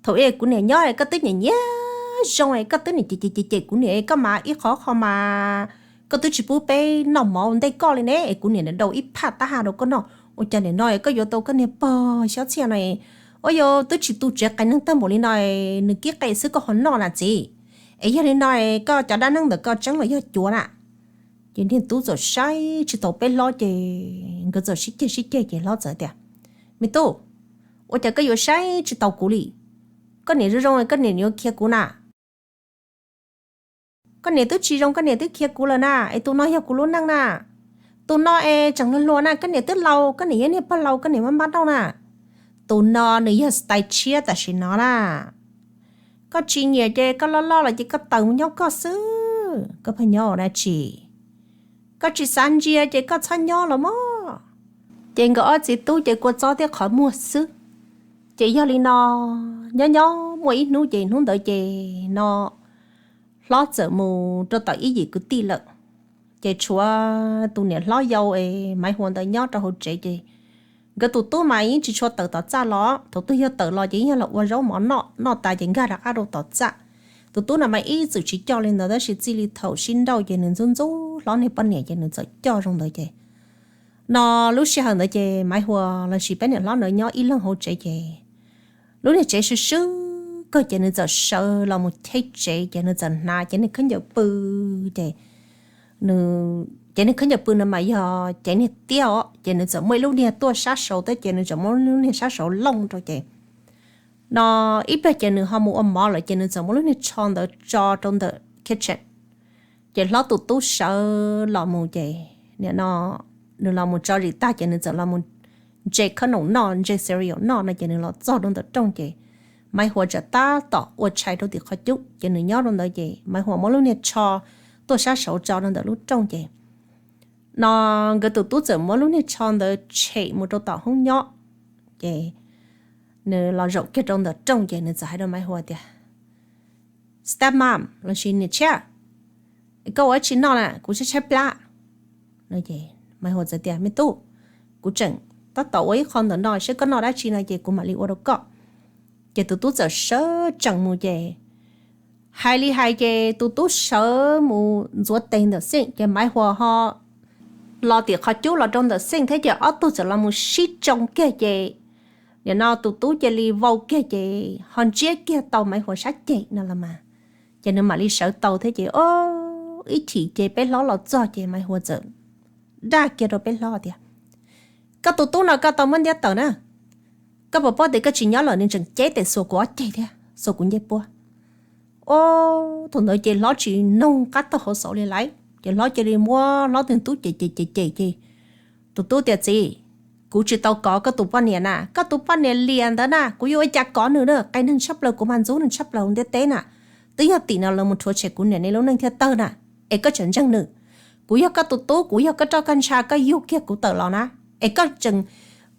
thaum ub kuv niam nyob koj twb nyiam nyiam zoo es koj twb niam cem cem cem kuv niam, koj mas ib qho qho mas koj twb tsis pub peb noj mov ua ntej koj li ne, es kuv niam dau ib phaj tab ha rau koj noj. Ua cas nim no koj yuav tau koj niag pog xyob txhiaj no, ua yog twb tsis tu tsev qee neeg tag npaum li no, nws kib qe xwb koj ho noj na txiv. Es yog li no koj cov dab neeb ntawm koj tseeb los yog cuav na? Ces niag tub txawm saib tsis taus peb hlob ces nkawd txawm sib ceg sib ceg ces hlob txawm tias, Me tub, ua cas koj yuav saib tsis taus kuv li? Koj niam zoo zoo koj niam yuav khiav kuv na. Koj niam twb tsis zoo koj niam twb khiav kuv lawm na, es tus no yog kuv lub neej na. Tus no es tseem hluas hluas na, koj niam twb laus, koj niam yog niag pog laus koj niam maj maj noj na. Tus no nws yog style tshiab tam sim no na. Koj tsis nyiam ces koj loj loj los ces koj tawm mus nyob koj xwb, koj pheej nyob ua dab tsi? Koj tsis xav ntsia ces koj txhob nyob los mog. Ces nkawd ob txiv tub ces kua txob thiab qhov muag xwb. Ces yog li no, nyob nyob muaj ib hnub ces hnub ntawd ces no hlob txawm mus rau tom ib yim kwv tij lawm. Ces tshuav tus niam hlob yau es Maiv Huas ntawd nyob rau hauv tsev ces nkawd tus tub mas yeej tsis tshua tawm tom txaj los, thaum twg yog tawm los ces yeej yog los ua zaub mov noj, noj tas ces nkag rov qab rau tom txaj. Tus tub no mas ib txwm tsis coj li ntawd tab sis txij li thaum sib nrauj ces nws ntxub ntxub hlob niag poj niam ces nws txawm coj zoo ntawd ces no lub sij hawm ntawd ces Maiv Huas los sis peb niam hlob ntawd nyob ib leeg hauv tsev ces lub niag tsev swb swb kawg ces nws txawm sawv los mus cheb tsev ces nws txawm hnav cev niag khaub ncaws pw ces nws, cev niag khaub ncaws pw no mas yog cev niag tiab os, ces nws txawm muaj ib lub niag tuaj sab saud thiab ces nws txawm muab lub niag sab saud looj rau ces no ib pliag ces nws ho mus ua mov lawm ces nws txawm muab lub niag tsho ntawd tso rau ntawm kitchen. Ces hlob tus tub sawv los mus ces nim no nws los mus tso zis tag ces nws txawm los mus ntse khab noom noj, ntse cereal noj no ces nws los txog rau ntawm rooj ces Maiv Huas txawm tab tom ua tshais rau tim qhov cub ces nws nyob rau ntawd ces Maiv Huas muab lub niag tsho tuaj sab saud tso rau ntawm lub rooj ces no nkawd tus tub txawm muab lub niag tsho ntawd tshem mus rau tom hoob nyob ces nws los zaum kiag rau ntawm rooj ces nws txawm hais rau Maiv Huas tias, Stepmom lossis niam tshiab, koj ua dab tsi noj na, kuv tshaib tshaib plab. Maiv Huas txawm tias, Me tub, kuv tseem tab tom ua ib qho ntawm no seb koj noj dab tsi no ces kuv mam li ua rau koj. Ces tus tub txawm sawv tsees mus ces hais li hais ces tus tub sawv mus ntxuav tes ntawm xij ces Maiv Huas ho los tim qhov cub los rau ntawm xij thiab ces ob tug txawm los mus sib tsoo kiag ces nim no tus tub cia li vau kiag ces ho ntsiab kiag tau Maiv Huas sab ceg no los mas, ces nws mam li sawv tau thiab ces o ib chim ces peb hlob los txog ces Maiv Huas txawm dag kiag rau peb hlob tias, Koj tus tub no koj tau muab ntiab tawm na, koj puas paub tias koj tsis nyob lawm nws tseem cev tes xuas kuv ob ceg thiab xuas kuv ncej puab. O, thaum ntawd ces hlob tsis noog qab tag hauv xaus li lawm ces hlob cia li muab hlob tus tub cem cem cem cem ces tus tub tias, Txiv, kuv tsis tau kov koj tus poj niam na, koj tus poj niam liam ntawd na kuv yuav ua cas kov nws na, qias neeg tshaj plaws, kuv mas ntxub nws tshaj plaws hauv ntiaj teb na. Twb yog tim no lawv mus rhuav tshem kuv niam nej lub neej thiaj tawg na, es koj tseem ntseeg nws. Kuv yog koj tus tub, kuv yog koj roj koj ntsha, koj yug kiag kuv tawm los na, es koj tseem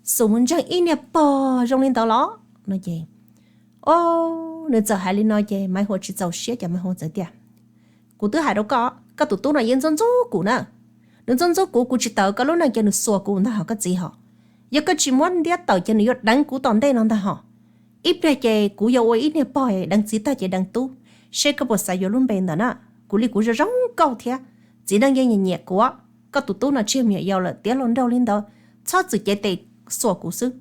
xub mus ntseeg ib niag pog zoo li ntawd los no ces o nws txawm hais li no ces Maiv Huas tsis txaus siab ces Maiv Huas txawm tias, Kuv twb hais rau koj, koj tus tub no yeej ntxub ntxub kuv na. Nws ntxub ntxub kuv, kuv tsis tawm koj lub neej ces nws xuas kuv ntag hos koj txiv hos. Yog koj tsis muab ntiab tawm ces nws yuav deev kuv tom ntej no ntag hos. Ib pliag ces kuv yuav ua ib niag pog deev txiv tag ces deev tub, seb koj puas xav yuav lub npe ntawd na. Kuv li kuv zoo zoo nkauj thiab, txiv neej yeej nyiam nyiam kuv. Koj tus tub no tsis yog me nyuam yaus lawm, tiav hluas nraug li ntawd, txhob txwm cev tes xuas kuv xwb.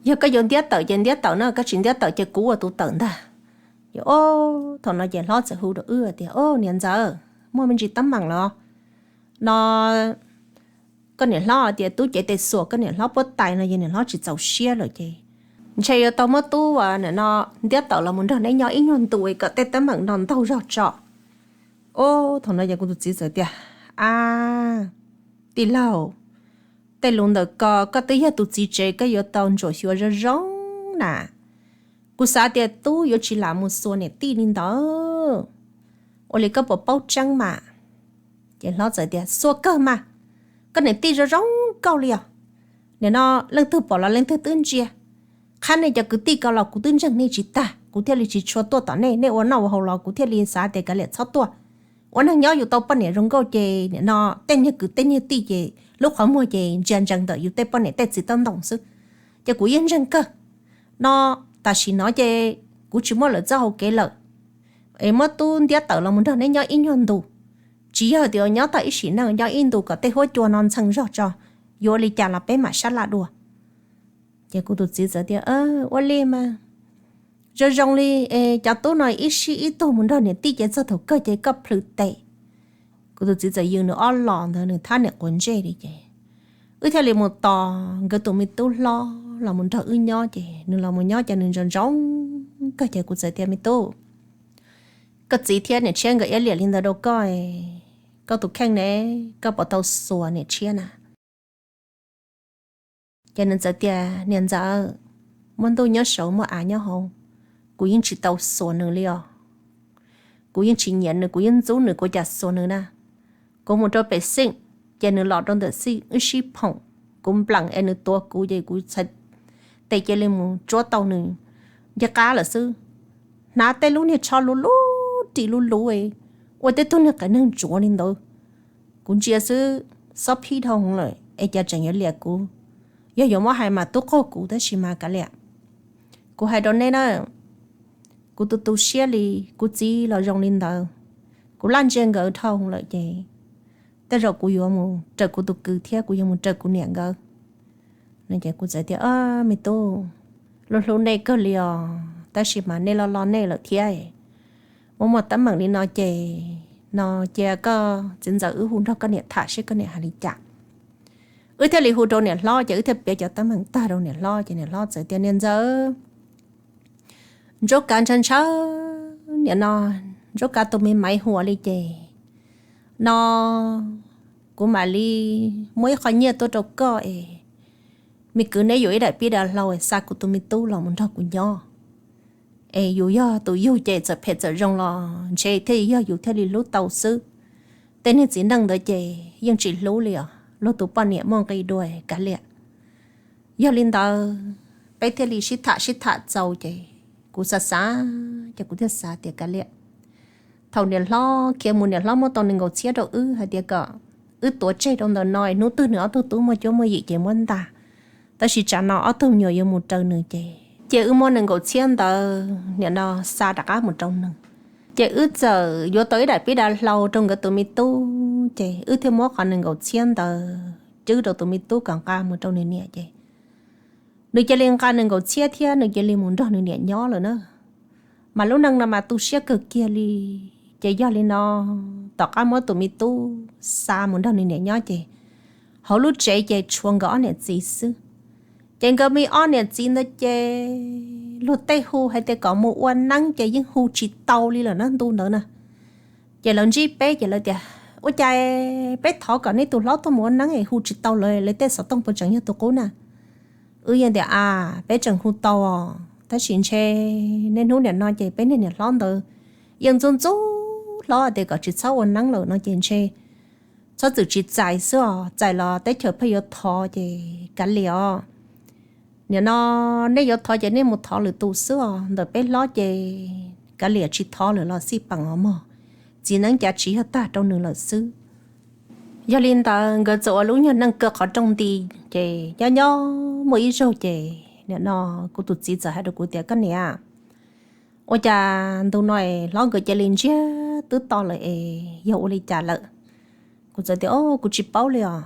Yog koj yuav ntiab tawm ces ntiab tawm na, koj tsis ntiab tawm ces kuv ua tus tawm ntag. Ces o thaum no ces hlob txawm hu rau wb tias, O niam ntxawm, muaj me ntsis teeb meem los no, koj niam hlob tias tub cev tes xuas koj niam hlob puab tais no yog niam hlob tsis txaus siab lawm ces ntshe yuav tau muab tub nim no ntiab tawm los mus nrog neb nyob ib nyuag ntu kom tej teeb meem no ntaug zog tso. O thaum no ces kuv tus txiv txawm tias, A, tij laug, tej lus ntawm ko koj twb yog tus txiv tsev koj yuav tau ntsuam xyuas zoo zoo na. Kuv xav tias tub yuav tsis lam mus xuas niam tij li ntawd, ua li koj puas paub tseeb mas? Ces hlob txawm tias, Xuas kawg mas, koj niam tij zoo zoo nkauj li os. Nim no leej twg pom los leej twg twb ntsia. Qhab nej cov kwv tij ko los kuv twb ntseeg nej tsis tag, kuv thiaj li tsis tshua tuaj tom nej, nej ua noj ua haus los kuv thiaj li xav tias kav liam txhob tuaj. Ua neeg nyob yus tau poj niam zoo nkauj ces nim no tej niag kwv tej niag tij ces lub qhov muag ces ntsia ntsees ntawm yus tej poj niam tej txiv toj ntoo xwb. Ces kuv yeej ntseeg kawg. No tam sim no ces kuv tsis muaj lawv txoj hau kev lawm, es muab tub ntiab tawm los mus nrog neb nyob ib nyuag ntu. Tsis yog tias nyob tau ib sim neej, nyob ib ntu kom tej huab cua no ntxhee zog tso, yuav ua li cas los peb mam sab laj dua. Ces kuv tus txiv txawm tias, Ua li mas, zoo zoo li es cov tub no ib sib ib tug mus nrog niam tij ces txog thaum kawg ces koj plhws tes. Kuv tus txiv txawm yws nws ob los ntawd nws thab niam quav ntsej li ces wb thiaj li mus tos nkawd tus me tub hlob los mus nrog wb nyob ces nws los mus nyob ces nws ntsoov ntsoov kawg ces kuv txawm tias, Me tub, koj txiv thiab niam tshiab nkawd iab liam li ntawd rau koj, koj tus kheej ne, koj puas tau xuas niam tshiab na? Ces nws txawm tias, Niam ntxawm, muaj ntuj nyob saud muaj av nyob hauv, kuv yeej tsis tau xuas nws li os. Kuv yeej tsis nyiam nws, kuv yeej ntxub nws, kuv cas xuas nws na. Kuv mus rau pem xij, ces nws los rau ntawm xij wb sib phoom, kuv npleem es nws tuav kuv ces kuv txhais tes cia li mus tsuab tau nws ncaj qab lawm xwb. Hnav tej lub niag tsho luv luv ris luv luv, ua tej tug niag qias neeg ntsuav li ntawd. Kuv ntsia xwb, xob phib dhau lawm es cas tseem yuav liam kuv. Yog yuav muab hais mas tub qaug kuv tab sis mas kav liam. Kuv hais rau neb na, kuv tu tu siab li, kuv txiv los zoo li ntawd, kuv laj ntsia nkawd dhau lawm ces tej zaum kuv yuav mus raws kuv tus kwv thiab kuv yuav mus raws kuv niam nkawd. Ces kuv txawm tias, Me tub, hlub hlub nej kawg li os, tab sis mas nej loj loj nej lawm thiab, muaj muaj teeb meem li no ces no cia koj txiv ntxawm wb hu nrog koj niam tham seb koj niam hais li cas. Wb thiaj li hu rau niam hlob ces wb thiaj piav cov teeb meem tag rau niam hlob ces niam hlob txawm tias, Niam ntxawm, Ntsuab Kav ntshaw ntshaw niam no, Ntsuab Kav tus me Maiv Huas li ces no, kuv mam li muab ib qho nyiaj tuaj rau koj es me kwv neb yuav ib daim pib dav hlau es xa kuv tus me tub los mus nrog kuv nyob. Es yus yog tus yug ces txawm phem txawm zoo los ntshe thiaj yog yus thiaj li hlub tau xwb. Tej niag txiv neej ntawd ces yeej tsis hlub li os, luag tus poj niam muaj nqi dua kav liam. Yog li ntawd peb thiaj li sib tham sib tham txaus ces kuv xav xav ces kuv thiaj xav tias kav liam, thaum niam hlob khiav mus niam hlob muab tau nees nkaum txhiab rau wb hais tias kom wb tuav tseg rau ntawm no, hnub twg nws ob tug tub muaj cuab muaj yim ces muab ntag. Tab sis tsam no ob tug me nyuam yuav mus raws nws ces cia wb muab nees nkaum txhiab ntawd nim no xa rov qab mus rau nws. Ces wb txawm yuav tau ib daim pib dav hlau rau nkawd tus me tub ces wb thiaj muab qhov nees nkaum txhiab ntawd cwb rau tus me tub kom nqa mus rau nws niam ces nws cia li nqa nees nkaum txhiab thiab nws cia li mus nrog nws niam nyob lawm na. Mas lub neej no mas tu siab kawg kiag li. Ces yog li no, tom qab muab tus me tub xa mus nrog nws niam nyob ces hauv lub tsev ces tshuav nkawd ob niam txiv xwb. Ces nkawd me ob niam txiv ntawd ces luag tej hu hais tias kom mus ua neeb ces yeej hu tsis tau li lawm na ntu ntawd na. Ces lawv ntsib peb ces lawv tias ua cas peb thov kom neb tus hlob tuaj mus ua neeb es hu tsis tau lawv, lawv tej xov tooj puas tseem yog tus qub na? Wb yeej tias a, peb tseem hu tau os, tab sis ntshe niaj hnub nim no ces peb niag niam hlob ntawd yeej ntxub ntxub hlob tias kom tsis txhob ua neeb lawm no ces ntshe txhob txwm tsis txais xwb os, txais los teb chaws pheej yuav thov ces kav liam os. Nim no nej yuav thov ces nej mus thov lwm tus xwb os, ntawm peb hlob ces kav liam tsis thov lawm los xij peem os mog, txiv neeb cav tsis yog tag rau nws lawm xwb. Yog li ntawd nkawd txawm ua lub nyuag neej kaw qhov rooj nti ces nyob nyob muaj ib zaug ces nim no kuv tus txiv txawm hais rau kuv tias koj niam, ua cas ntu no es hlob nkawd cia li ntsiag twb to lawm es yog ua li cas lawm? Kuv txawm tias o, kuv tsis paub li os,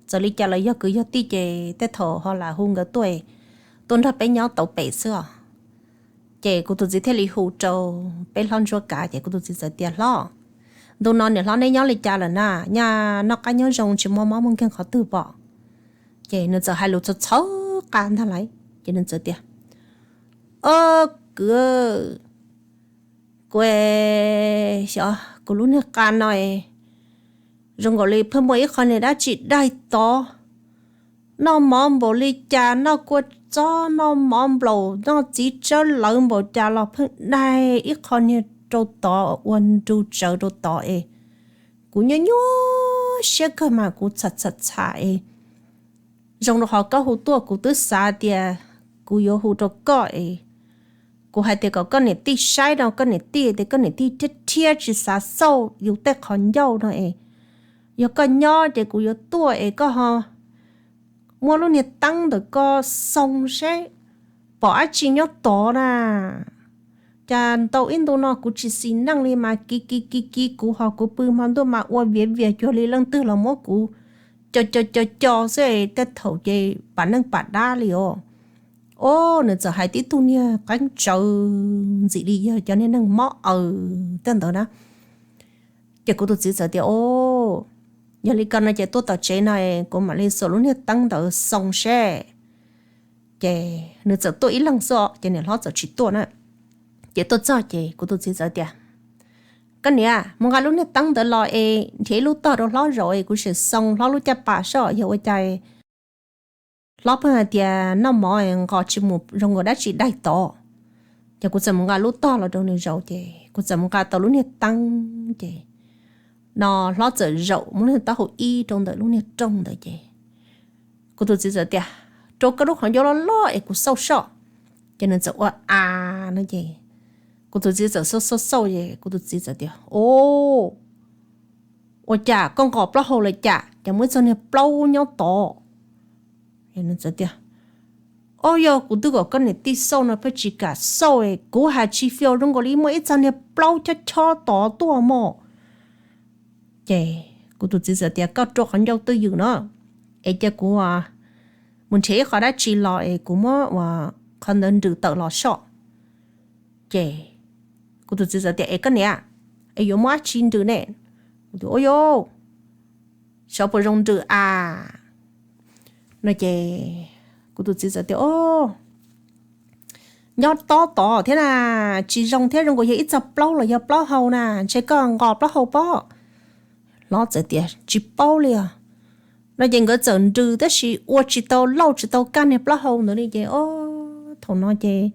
txawm li cas los yog kwv yog tij ces tej thaum ho lam hu nkawd tuaj, tuaj nrog peb nyob tau pem xwb os. Ces kuv tus txiv thiaj li hu rau peb hlob ntsuab kav ces kuv tus txiv txawm tias hlob, ntu no niam hlob neb nyob li cas lawm na, nyaj noj qab nyob zoo tsis muaj mob muaj nkeeg qhov twg pom? Ces nws txawm hais lus txhawv txhawv qa ntag lais ces nws txawm tias o, kwv, kuv xyov kuv lub niag qa no zoo nkaus li pheej muaj ib qho niag dab tsi daig tod, noj mov npaum li cas, noj kua txob noj mov nplaum noj txiv tsawb lawv npaum cas los pheej daig ib qho niag rau tod ua nru tsawv rau tod es kuv nyuaj nyuaj siab kawg mas kuv txham txham txham es zoo rau qhov koj hu tuaj kuv twb xav tias kuv yuav hu rau koj es kuv hais tias kom koj niam tij saib no, koj niam tij tias koj niam tij thiab thiab tsis xav xauj yus tej qhov ncauj no es yog koj nyob ces kuv yuav tuaj es koj ho muab lub niag teeb ntawm koj xoo seb pom dab tsi nyob tod na. Cas ntau ib ntu no kuv tsis xis neej li mas kiv kiv kiv kiv kuv ho kuv pw hmo ntuj mas ua viav vias cuag li leej twg los muab kuv co co co co xwb, tej thaum ces pam neej pam dab li os. O, nws txawm hais tib tug niag qeeb tsawv ntxim li yog cov niag neeg mob aws tej ntawd na. Ces kuv tus txiv txawm tias o, yog li ko no ces tuaj tom tsev no kuv mam li xuas lub niag teeb ntawd xoo seb. Ces nws txawm tuaj ib leeg xwb os, ces niam hlob txawm tsis tuaj na. Ces tuaj txog ces kuv tus txiv txawm tias koj niam, mus nqa lub niag teeb ntawd los es nrhiav ib lub tog rau hlob zaum es kuv sim xoo hlob lub caj pas soj yog ua cas hlob pheej hais tias noj mov nqos tsis mus zoo nkaus dab tsi daig tod. Ces kuv txawm mus nqa lub tog los rau nws zaum ces kuv txawm mus nqa tau lub niag teeb ces no hlob txawm zaum muab lub niag taub hau ib rau ntawm lub niag rooj ntawd ces kuv tus txiv txawm tias rau koj lub qhov ncauj loj loj es kuv xauj soj. Ces nws txawm ua a no ces kuv tus txiv txawm xauj xauj xauj es kuv tus txiv txawm tias o, ua cas koj nqos plaub hau lawm cas, cas muaj ib txog niag plaub nyob tod? Nws txawm tias o, yog kuv twb kom koj niam tij xauj no peb tsis kam xauj, kuv hais tsis fiaus zoo nkaus li muaj ib txog niag plaub chob chob tod tuaj mog. Ces kuv tus txiv txawm tias koj rua qhov ncauj twj ywm no es cia kuv mus nrhiav ib qho dab tsi los es kuv muab ua qhov ntawd nrws tawm los soj. Ces kuv tus txiv txawm tias es koj niam, es yuav muab dab tsi nrws ne? Kuv tias o, xyov puas zoo nrws a no ces kuv tus txiv txawm tias o, nyob tob tod thiab na, tsis zoo thiab, zoo nkaus yog ib txog plaub los yog plaub hau na, ntshe koj nqos plaub hau pob. Hlob txawm tias, Tsis paub li os. No ces nkawd txawm nrws tab sis ua tsis tau lauj tsis tau kaj niag plaub hau ntawd li ces, o, thaum no ces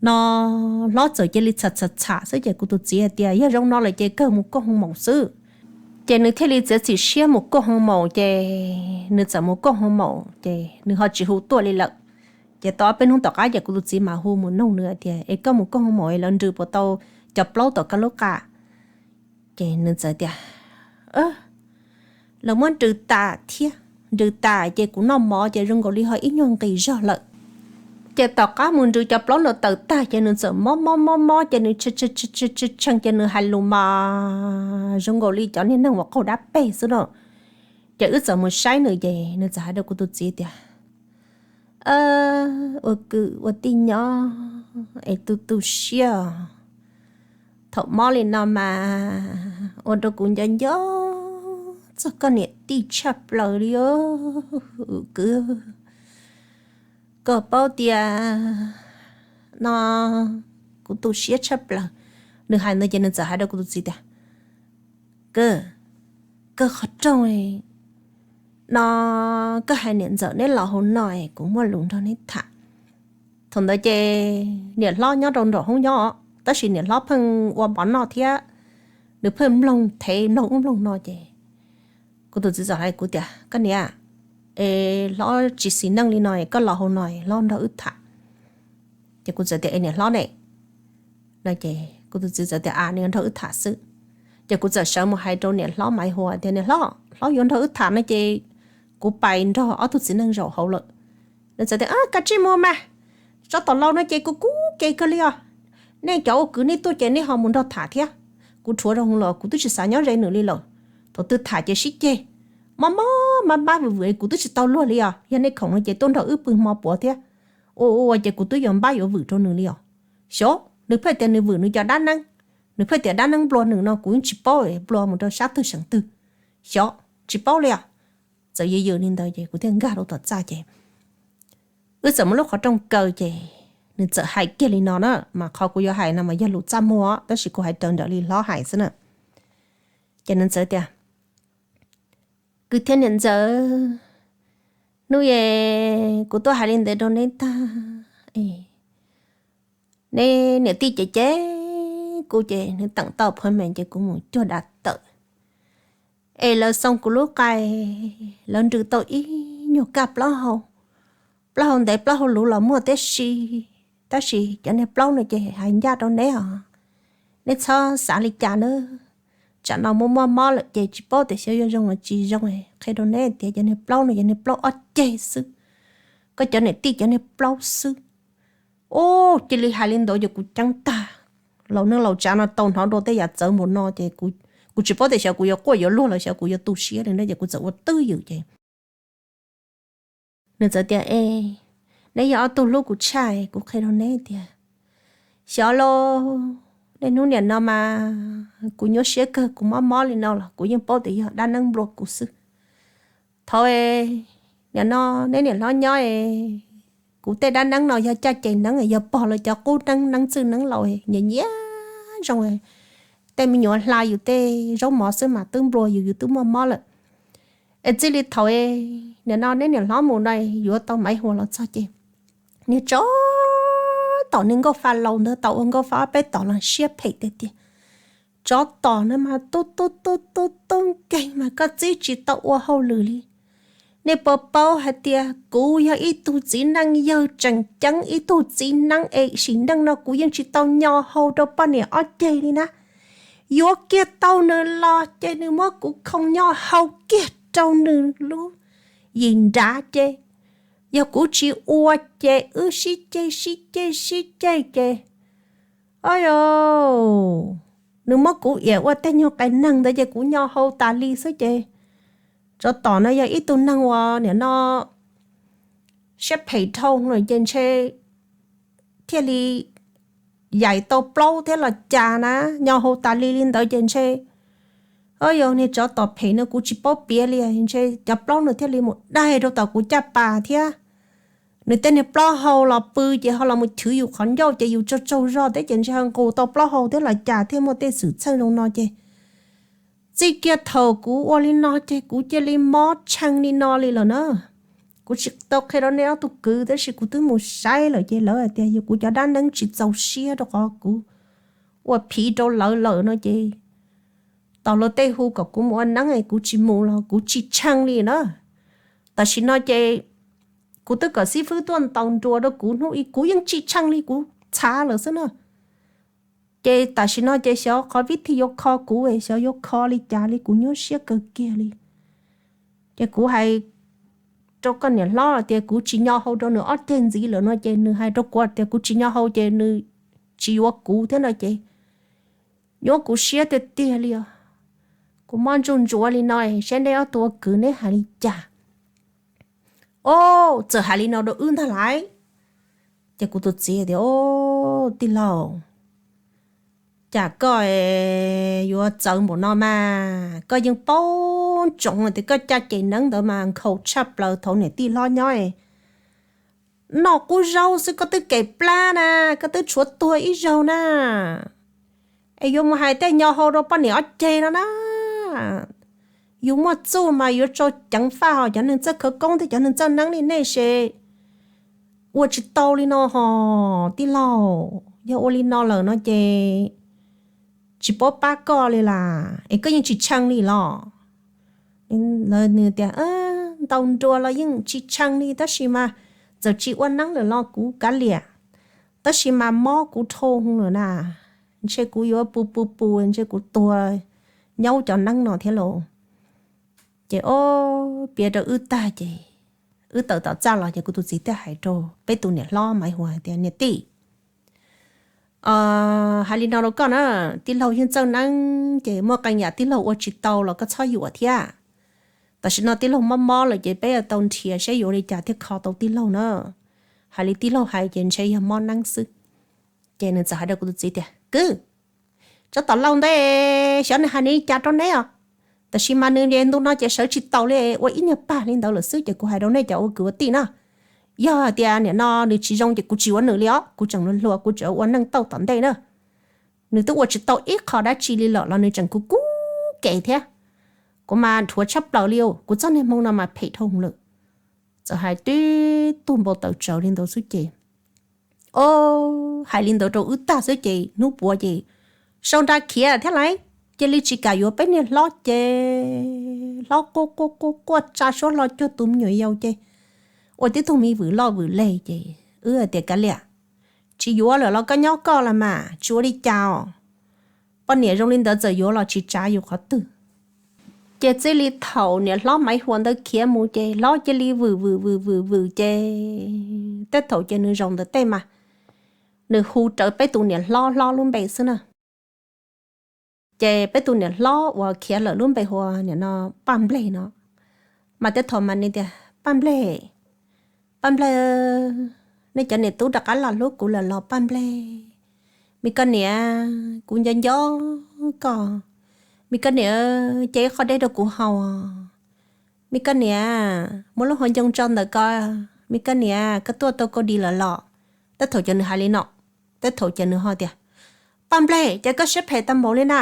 no hlob txawm cia li txham txham txham xwb ces kuv tus txiv hais tias, Yog zoo no lawm ces kawg mus kauj hoo maum xwb. Ces nws thiaj li txiav txim siab mus kauj hoo maum ces nws txawm mus kauj hoo maum ces nws ho tsis hu tuaj li lawm. Ces tau ob peb hnub tom qab ces kuv tus txiv mam hu mus noog nws hais tias, Es koj mus kauj hoo maum es lawv nrws puas tau cov plaub tom koj lub qa? Ces nws txawm tias, Lawv muab nrws tas thiab, nrws tas ces kuv noj mov ces zoo nkaus li ho ib nyuag nqis zog lawm. Ces tom qab mus nrws cov plaub ntawd tawm tag ces nws txawm mob mob mob mob ces nws tshee ces nws hais lus mas zoo nkaus li cov niag neeg uas qaug dab peg xwb no. Ces wb txawm mus saib nws ces nws txawm hais rau kuv tus txiv tias, Ua kwv ua tij nyob es tu tu siab os. Thaum mob li no mas ua rau kuv nco nco txog koj niam tij tshaj plaws li os kwv. Koj paub tias no kuv tu siab tshaj plaws. Nws hais ntawd ces nws txawm hais rau kuv tus txiv tias, Kawg, kawg qhov rooj no, koj hais niam ntxawm neb los hauv no es kuv muaj lus nrog neb tham. Thaum ntawd ces niam hlob nyob rau nraum hoob nyob os, tab sis niam hlob pheej ua mov noj thiab nws pheej mloog thev mloog ub mloog no ces kuv tus txiv txawm hais kuv tias, Koj niam, es hlob tsis xis neej li no es koj los hauv no es hlob nrog wb tham. Ces kuv txawm tias, Es niam hlob ne? No ces kuv tus txiv txawm tias, A, nws yuav nrog wb tham xwb. Ces kuv txawm sawv mus hais rau niam hlob Maiv Huas tias, Niam hlob, hlob yuav nrog wb tham no ces kuv pais nrog ob tug txiv neej zaum hauv lawm. Nws txawm tias, Kav tsij mus mas, tsov tom laus no ces kuv kub ke kawg li os. Nej cov ua kwv nej tuaj ces nej ho mus nrog tham thiab. Kuv rhuav rau hauv los kuv twb tsis xav nyob ze nws li lawm. Thaum twg tham ces sib ceg, mob mob mab mab vwm vwm kuv twb tsis tau luag li os. Yog nej khoom no ces tuaj nrog wb pw hmo puav thiab. Ua ua ces kuv twb yuav npab yuav vwm rau nws li os. Xyov, nws pheej tias nws vwm nws cov dab neeb, nws pheej tias dab neeb nplua nws no kuv yeej tsis paub nplua mus rau sab twg seem twg. Xyov, tsis paub li os. Txawm yws yws li ntawd ces kuv thiaj nkag rau tom txaj ces wb txawm muaj lub qhov rooj kaw ces nws txawm hais kiag li no na, mas qhov kuv yuav hais no mas yog lus txaj muag tab sis kuv hais raws nraim li hlob hais xwb na. Ces nws txawm tias, Kwv thiab niam ntxawm, hnub es kuv tuaj hais li ntawd rau neb tag, neb niam tij ces cem kuv ces nws teem tau phuav meem ces kuv mus cuag dav tawm. Es lawv xoo kuv lub qa, lawv nrws tau ib nyuag kaj plaub hau, plaub hau ntev plaub hau luv los muaj tib si, tab sis cov niag plaub no ces hais ncaj rau neb os, neb txhob xav li cas nawb. Tsam no muaj muaj mob lawm ces tsis paub tias xyov yuav zoo los tsis zoo. Qhia rau neb tias cov niag plaub no yog niag plaub ob ceg xwb, koj cov niam tij cov niag plaub xwb. Ub, cia li hais li ntawd ces kuv ceeb tag. Laus neej laus tsav no tau hnov dua tej yam txawv npaum no ces kuv tsis paub tias xyov kuv yuav quaj yuav luag los xyov kuv yuav tu siab li na ces kuv txawm ua twj ywm ces nws txawm tias, E, neb yog ob tug hlub kuv tshaj, kuv qhia rau neb tias xyov lauj, niaj hnub niam no mas kuv nyuaj siab kawg, kuv mob mob li no los kuv yeej paub tias yog dab neeb nplua kuv xwb. Thaum niam no neb niam hlob nyob es kuv tej dab neeb no yog caj ces neeb, yog pog lawv cov qub neeb, neeb txwj neeb laus nyiam nyiam zoo, tej me nyuam hla yus tej zaub mov xwb mas twb nplua yus, yus twb muaj mob lawm. Es txij li thaum niam no neb niam hlob mus no yuav tau Maiv Huas los txog ces niag tsov tom niag nkauj fa laus ntawd tau ua nkauj fa ob peb tom los siab phem tiag tiag. Tsov tom no mas tub tub tub tub tub nkeeg mas koj txib tsis tau ua hauj lwm li. Nej puas paub hais tias kuv yog ib tug txiv neej yawg tseem ceeb, ib tug txiv neeb es sim neej no kuv yeej tsis tau nyo hau rau poj niam ob ceg li na. Yuav kiag tau nws los ces nws muab kuv khoo nyo hau kiag rau nws lub yim nrad ces yog kuv tsis ua ces wb sib ceg sib ceg sib ceg ces, o, nws muab kuv iam ua tej nyuag qe neeg ntawd ces kuv nyo hau tas li xwb ces tsov tom no yog ib tug neeg uas niam no siab phem dhau lawm ces ntshe thiaj li yaim tau plaub thiab los cas na, nyo hau tas li li ntawd ces ntshe, o, yog niag tsov tom phem no kuv tsis paub piav li, ntshe cov plaub no thiaj li mus daig rau tom kuv caj pas thiab. Nws tej niag plaub hau los pw ces ho los mus chwv yus qhov ncauj ces yus tsaug tsaug zog thiab ces ntshe ho nqus tau plaub hau thiab los cas thiaj muaj tej xwm txheej zoo no ces Txij kiag thaum kuv ua li no ces kuv cia li mob tshee li no li lawm na. Kuv tsis tau qhia rau nej ob tug kwv, tab sis kuv twb mus saib lawm ces lawv hais tias yog kuv cov dab neeb tsis txaus siab rau qhov kuv ua phiv rau lawv lawm no ces tau lawv tej hu kom kuv mus ua neeb es kuv tsis mus los kuv tsis tshee li na. Tam sim no ces kuv twb kom xib fwb tuaj ntaus nruas rau kuv hnub ib, kuv yeej tsis tshee li, kuv txhav lawm xwb na. Ces tam sim no ces xyov qhov vib thi yuav kho kuv, xyov yuav kho li cas li, kuv nyuaj siab kawg kiag li. Ces kuv hais rau koj niam hlob tias kuv tsis nyo hau rau nws ob ceg ntxiv lawm no ces nws hais rau kuv tias kuv tsis nyo hau ces nws tsis yuav kuv thiab no ces nyuaj kuv siab tiag tiag li os. Kuv mob ntsuj ntsuav li no, saib neb ob tug ua kwv neb hais li cas. Ob, txawm hais li no rau wb ntag lauj. Ces kuv tus txiv tias, Ob, tij laug, cas koj yuav txawv npaum no mas koj yeej paub ntsoov tias koj caj ces neeb ntawd mas nkhaus tshaj plaws thaum niam tij hlob nyob noj qub zaub xwb koj twb kem plab na, koj twb tshuav tuag ib zaug na. Es yuav mus hais tej nyo hau rau poj niam ob ceg no na. Yus muaj txuj mas yuav tsau ceev faj, ho cov neeg txawj khawv koob thiab cov neeg txawj neeb li nej ces ua tsis tau li no ho tij laug. Yog ua li no lawm no ces tsis paub pab koj li las, es koj yeej tsis tshee li los? Nws tias, Ntaus nruas los yeej tsis tshee li, tab sis mas txawm tsis ua neeb lawm los kuv kav liam, tab sis mas mob kuv dhau lawm na, ntshe kuv yuav pus pus pus, ntshe kuv tuag nyaub cov neeb no thiab lauj. Ces ob, piav rau wb tag ces wb tawm tom txaj los ces kuv tus txiv thiaj hais rau peb tus niam hlob Maiv Huas hais tias, Niam tij, hais li no rau koj na, tij laug yeej txawj neeb ces muaj qee yam tij laug ua tsis tau los koj txhob yuam thiab. Tam sim no tij laug mob mob lawm ces peb yuav tau nrhiav saib yuav ua li cas thiaj kho tau tij laug na. Hais li tij laug hais ces ntshe yog mob neeb xwb. Ces nws txawm hais rau kuv tus txiv tias, Kwv, tsob tom lauj ntej xyov nws hais li cas rau neb os, tab sis mas nws ntu no ces sawv tsis taus li, ua ib nyuag pag li ntawd lawm xwb. Ces kuv hais rau nej cov ua kwv ua tij na, yog hais tias nim no nws tsis zoo ces kuv tsis yuav nws li os, kuv tseem hluas kuv tseem ua neej tau tom ntej na. Nws twb ua tsis tau ib qho dab tsi li lawm los nws tseem kub kub kev thiab. Kuv mas dhuav tshaj plaws li, kuv txoj niag hmoo no mas phem dhau lawm. Txawm hais tib tug npau taws tsawv li ntawd xwb ces, ob, hais li ntawd rau wb tag xwb ces hnub puav ces sau nra khiav thiab lauj. Cia li tsis kam yuav peb niag hlob ces hlob quaj quaj quaj quaj tsa suab hlo cuag tus me nyuam yaus ces ua tib tug me vwm loj vwm leg ces wb hais tias, Kav liam, tsis yuav lawm los koj nyob koj los mas tsis ua li cas os. Poj niam zoo li ntawd txawm yuav los tsis tsav yus qhov twg. Ces txij li thaum niam hlob Maiv Huas ntawd khiav mus ces hlob cia li vwm vwm vwm vwm vwm ces tej thaum ces nws zaum ntawm tej mas nws hu rawv peb tus niam hlob hlob lub npe xwb na. Ces peb tus niam hlob uas khiav lawm lub npe hu ua niam no Paj Nplej no, mas tej thaum mas nws tias, Paj Nplej, Paj Nplej, nej cov niam tub rov qab los hlub kuv lawm los Paj Nplej. Me koj niam, kuv nco nco koj. Me koj niam, cia ib qho dej rau kuv haus. Me koj niam, muab lub hauv ncoo tso ntawm ko. Me koj niam, koj tuaj tau koj di lawm los? Tej thaum ces nws hais li no, tej thaum ces nws ho tias, Paj Nplej, cas koj siab phem tag npaum li na?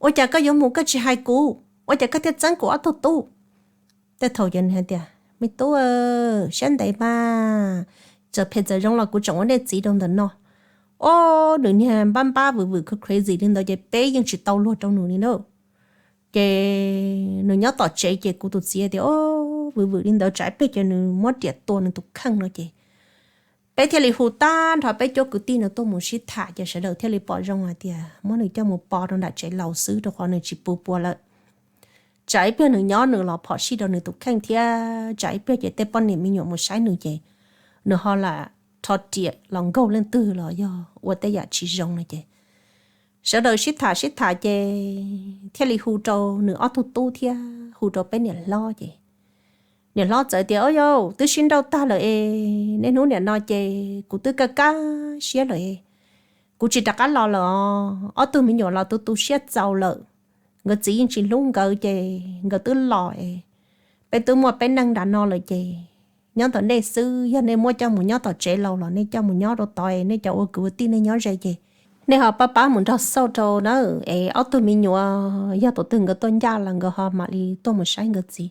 Ua cas koj yuav mus koj tsis hais kuv? Ua cas koj thiaj txeeb kuv ob tug tub? Tej thaum ces nws hais tias, Me tub, siab ntev mas, txawm phem txawm zoo los kuv tseem ua nej txiv rau ntawm no. Ob, nws niag npab npab vwm vwm crazy li ntawd ces peb yeej tsis tau luag rau nws li na. Ces nws nyob tom tsev ces kuv tus txiv tias, Ob, vwm vwm li ntawd tsam ib pliag ces nws muab riam tua nws tus kheej no ces peb thiaj li hu tag nrho peb cov kwv tij no tuaj mus sib tham ces sawv daws thiaj li pom zoo hais tias muab nws coj mus pov rau nram tsev laus xwb rau qhov nws tsis pw pua lawm. Tsam ib pliag nws nyob nws los phom sij rau nws tus kheej thiab tsam ib pliag ces tej poj niam me nyuam mus saib nws ces nws ho lam rho riam los nkaug leej twg los yog ua tej yam tsis zoo no ces sawv daws sib tham sib tham ces thiaj li hu rau nws ob tug tub thiab hu rau peb niam hlob ces niam hlob txawm tias, Ob yau, twb sib nrauj tag lawm es niaj hnub niam no ces kuv twb kaj kaj siab lawm es kuv tsis rov qab los lawm os. Ob tug me nyuam los tu tu siab txaus lawm, nkawd txiv yeej tsis hlub nkawd ces nkawd twb los es peb twb muaj peb neej nram no lawm ces nyob ntawm nej xwb, yog nej muab coj mus nyob tom tsev laus los nej coj mus nyob rau tod es nej cov ua kwv ua tij nej nyob ze ces Nej ho pab pab mus nrog xauj rau na, es ob tug me nyuam yog tus twg nkawd tuaj ncaj los nkawd ho mam li tuaj mus saib nkawd txiv.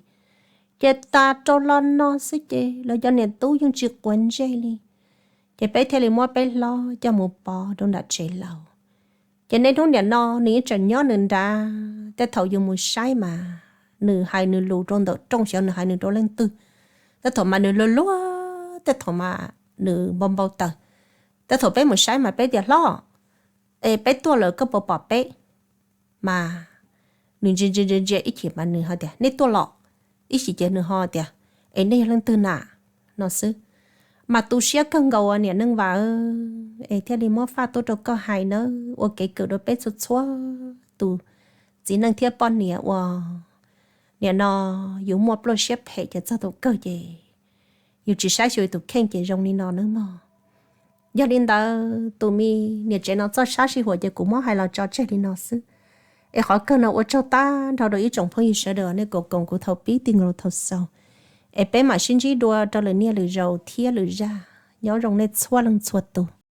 Ces tas rau lo no xwb ces lawv cov niam tub yeej tsis quav ntsej li. Ces peb thiaj li muab peb hlob coj mus pov rau nram tsev laus. Ces niaj hnub niam no nws yeej tseem nyob nws nrad, tej thaum yus mus saib mas nws hais nws lus rau ntawm rooj xyov nws hais nws rau leej twg. Tej thaum mas nws luag luag, tej thaum mas nws npau npau taws. Tej thaum peb mus saib mas peb tias hlob, es peb tuaj lawm koj puas pom peb? Mas nws ntsia ntsia ntsia ntsia ib chim mas nws ho tias nej tuaj los, ib chim ces nws ho tias es nej yog leej twg na? No xwb. Mas tu siab kawg nkaus niam Neej Vam, es thiaj li muab faj tuaj rau koj hais nawb, ua kev kawm rau peb txhua txhua tus txiv neej thiab poj niam uas niam no yus muaj pluaj siab phem ces txog tus kawg ces yus tsis saib xyuas tus kheej ces zoo li no nawb mog. Yog li ntawd tus me niam tsev no txoj sab sij huam ces kuv muab hais los tso tseg li no xwb. Es qhov kawg no ua tsaug tag nrho rau ib tsoom phooj ywg sawv daws nej koom kuv thaum pib txij nkaus rau thaum xaus. Es peb mam sib ntsib dua rau lwm niaj lwm zaus thiab lwm zaj. Nyob zoo nej txhua leej txhua tus.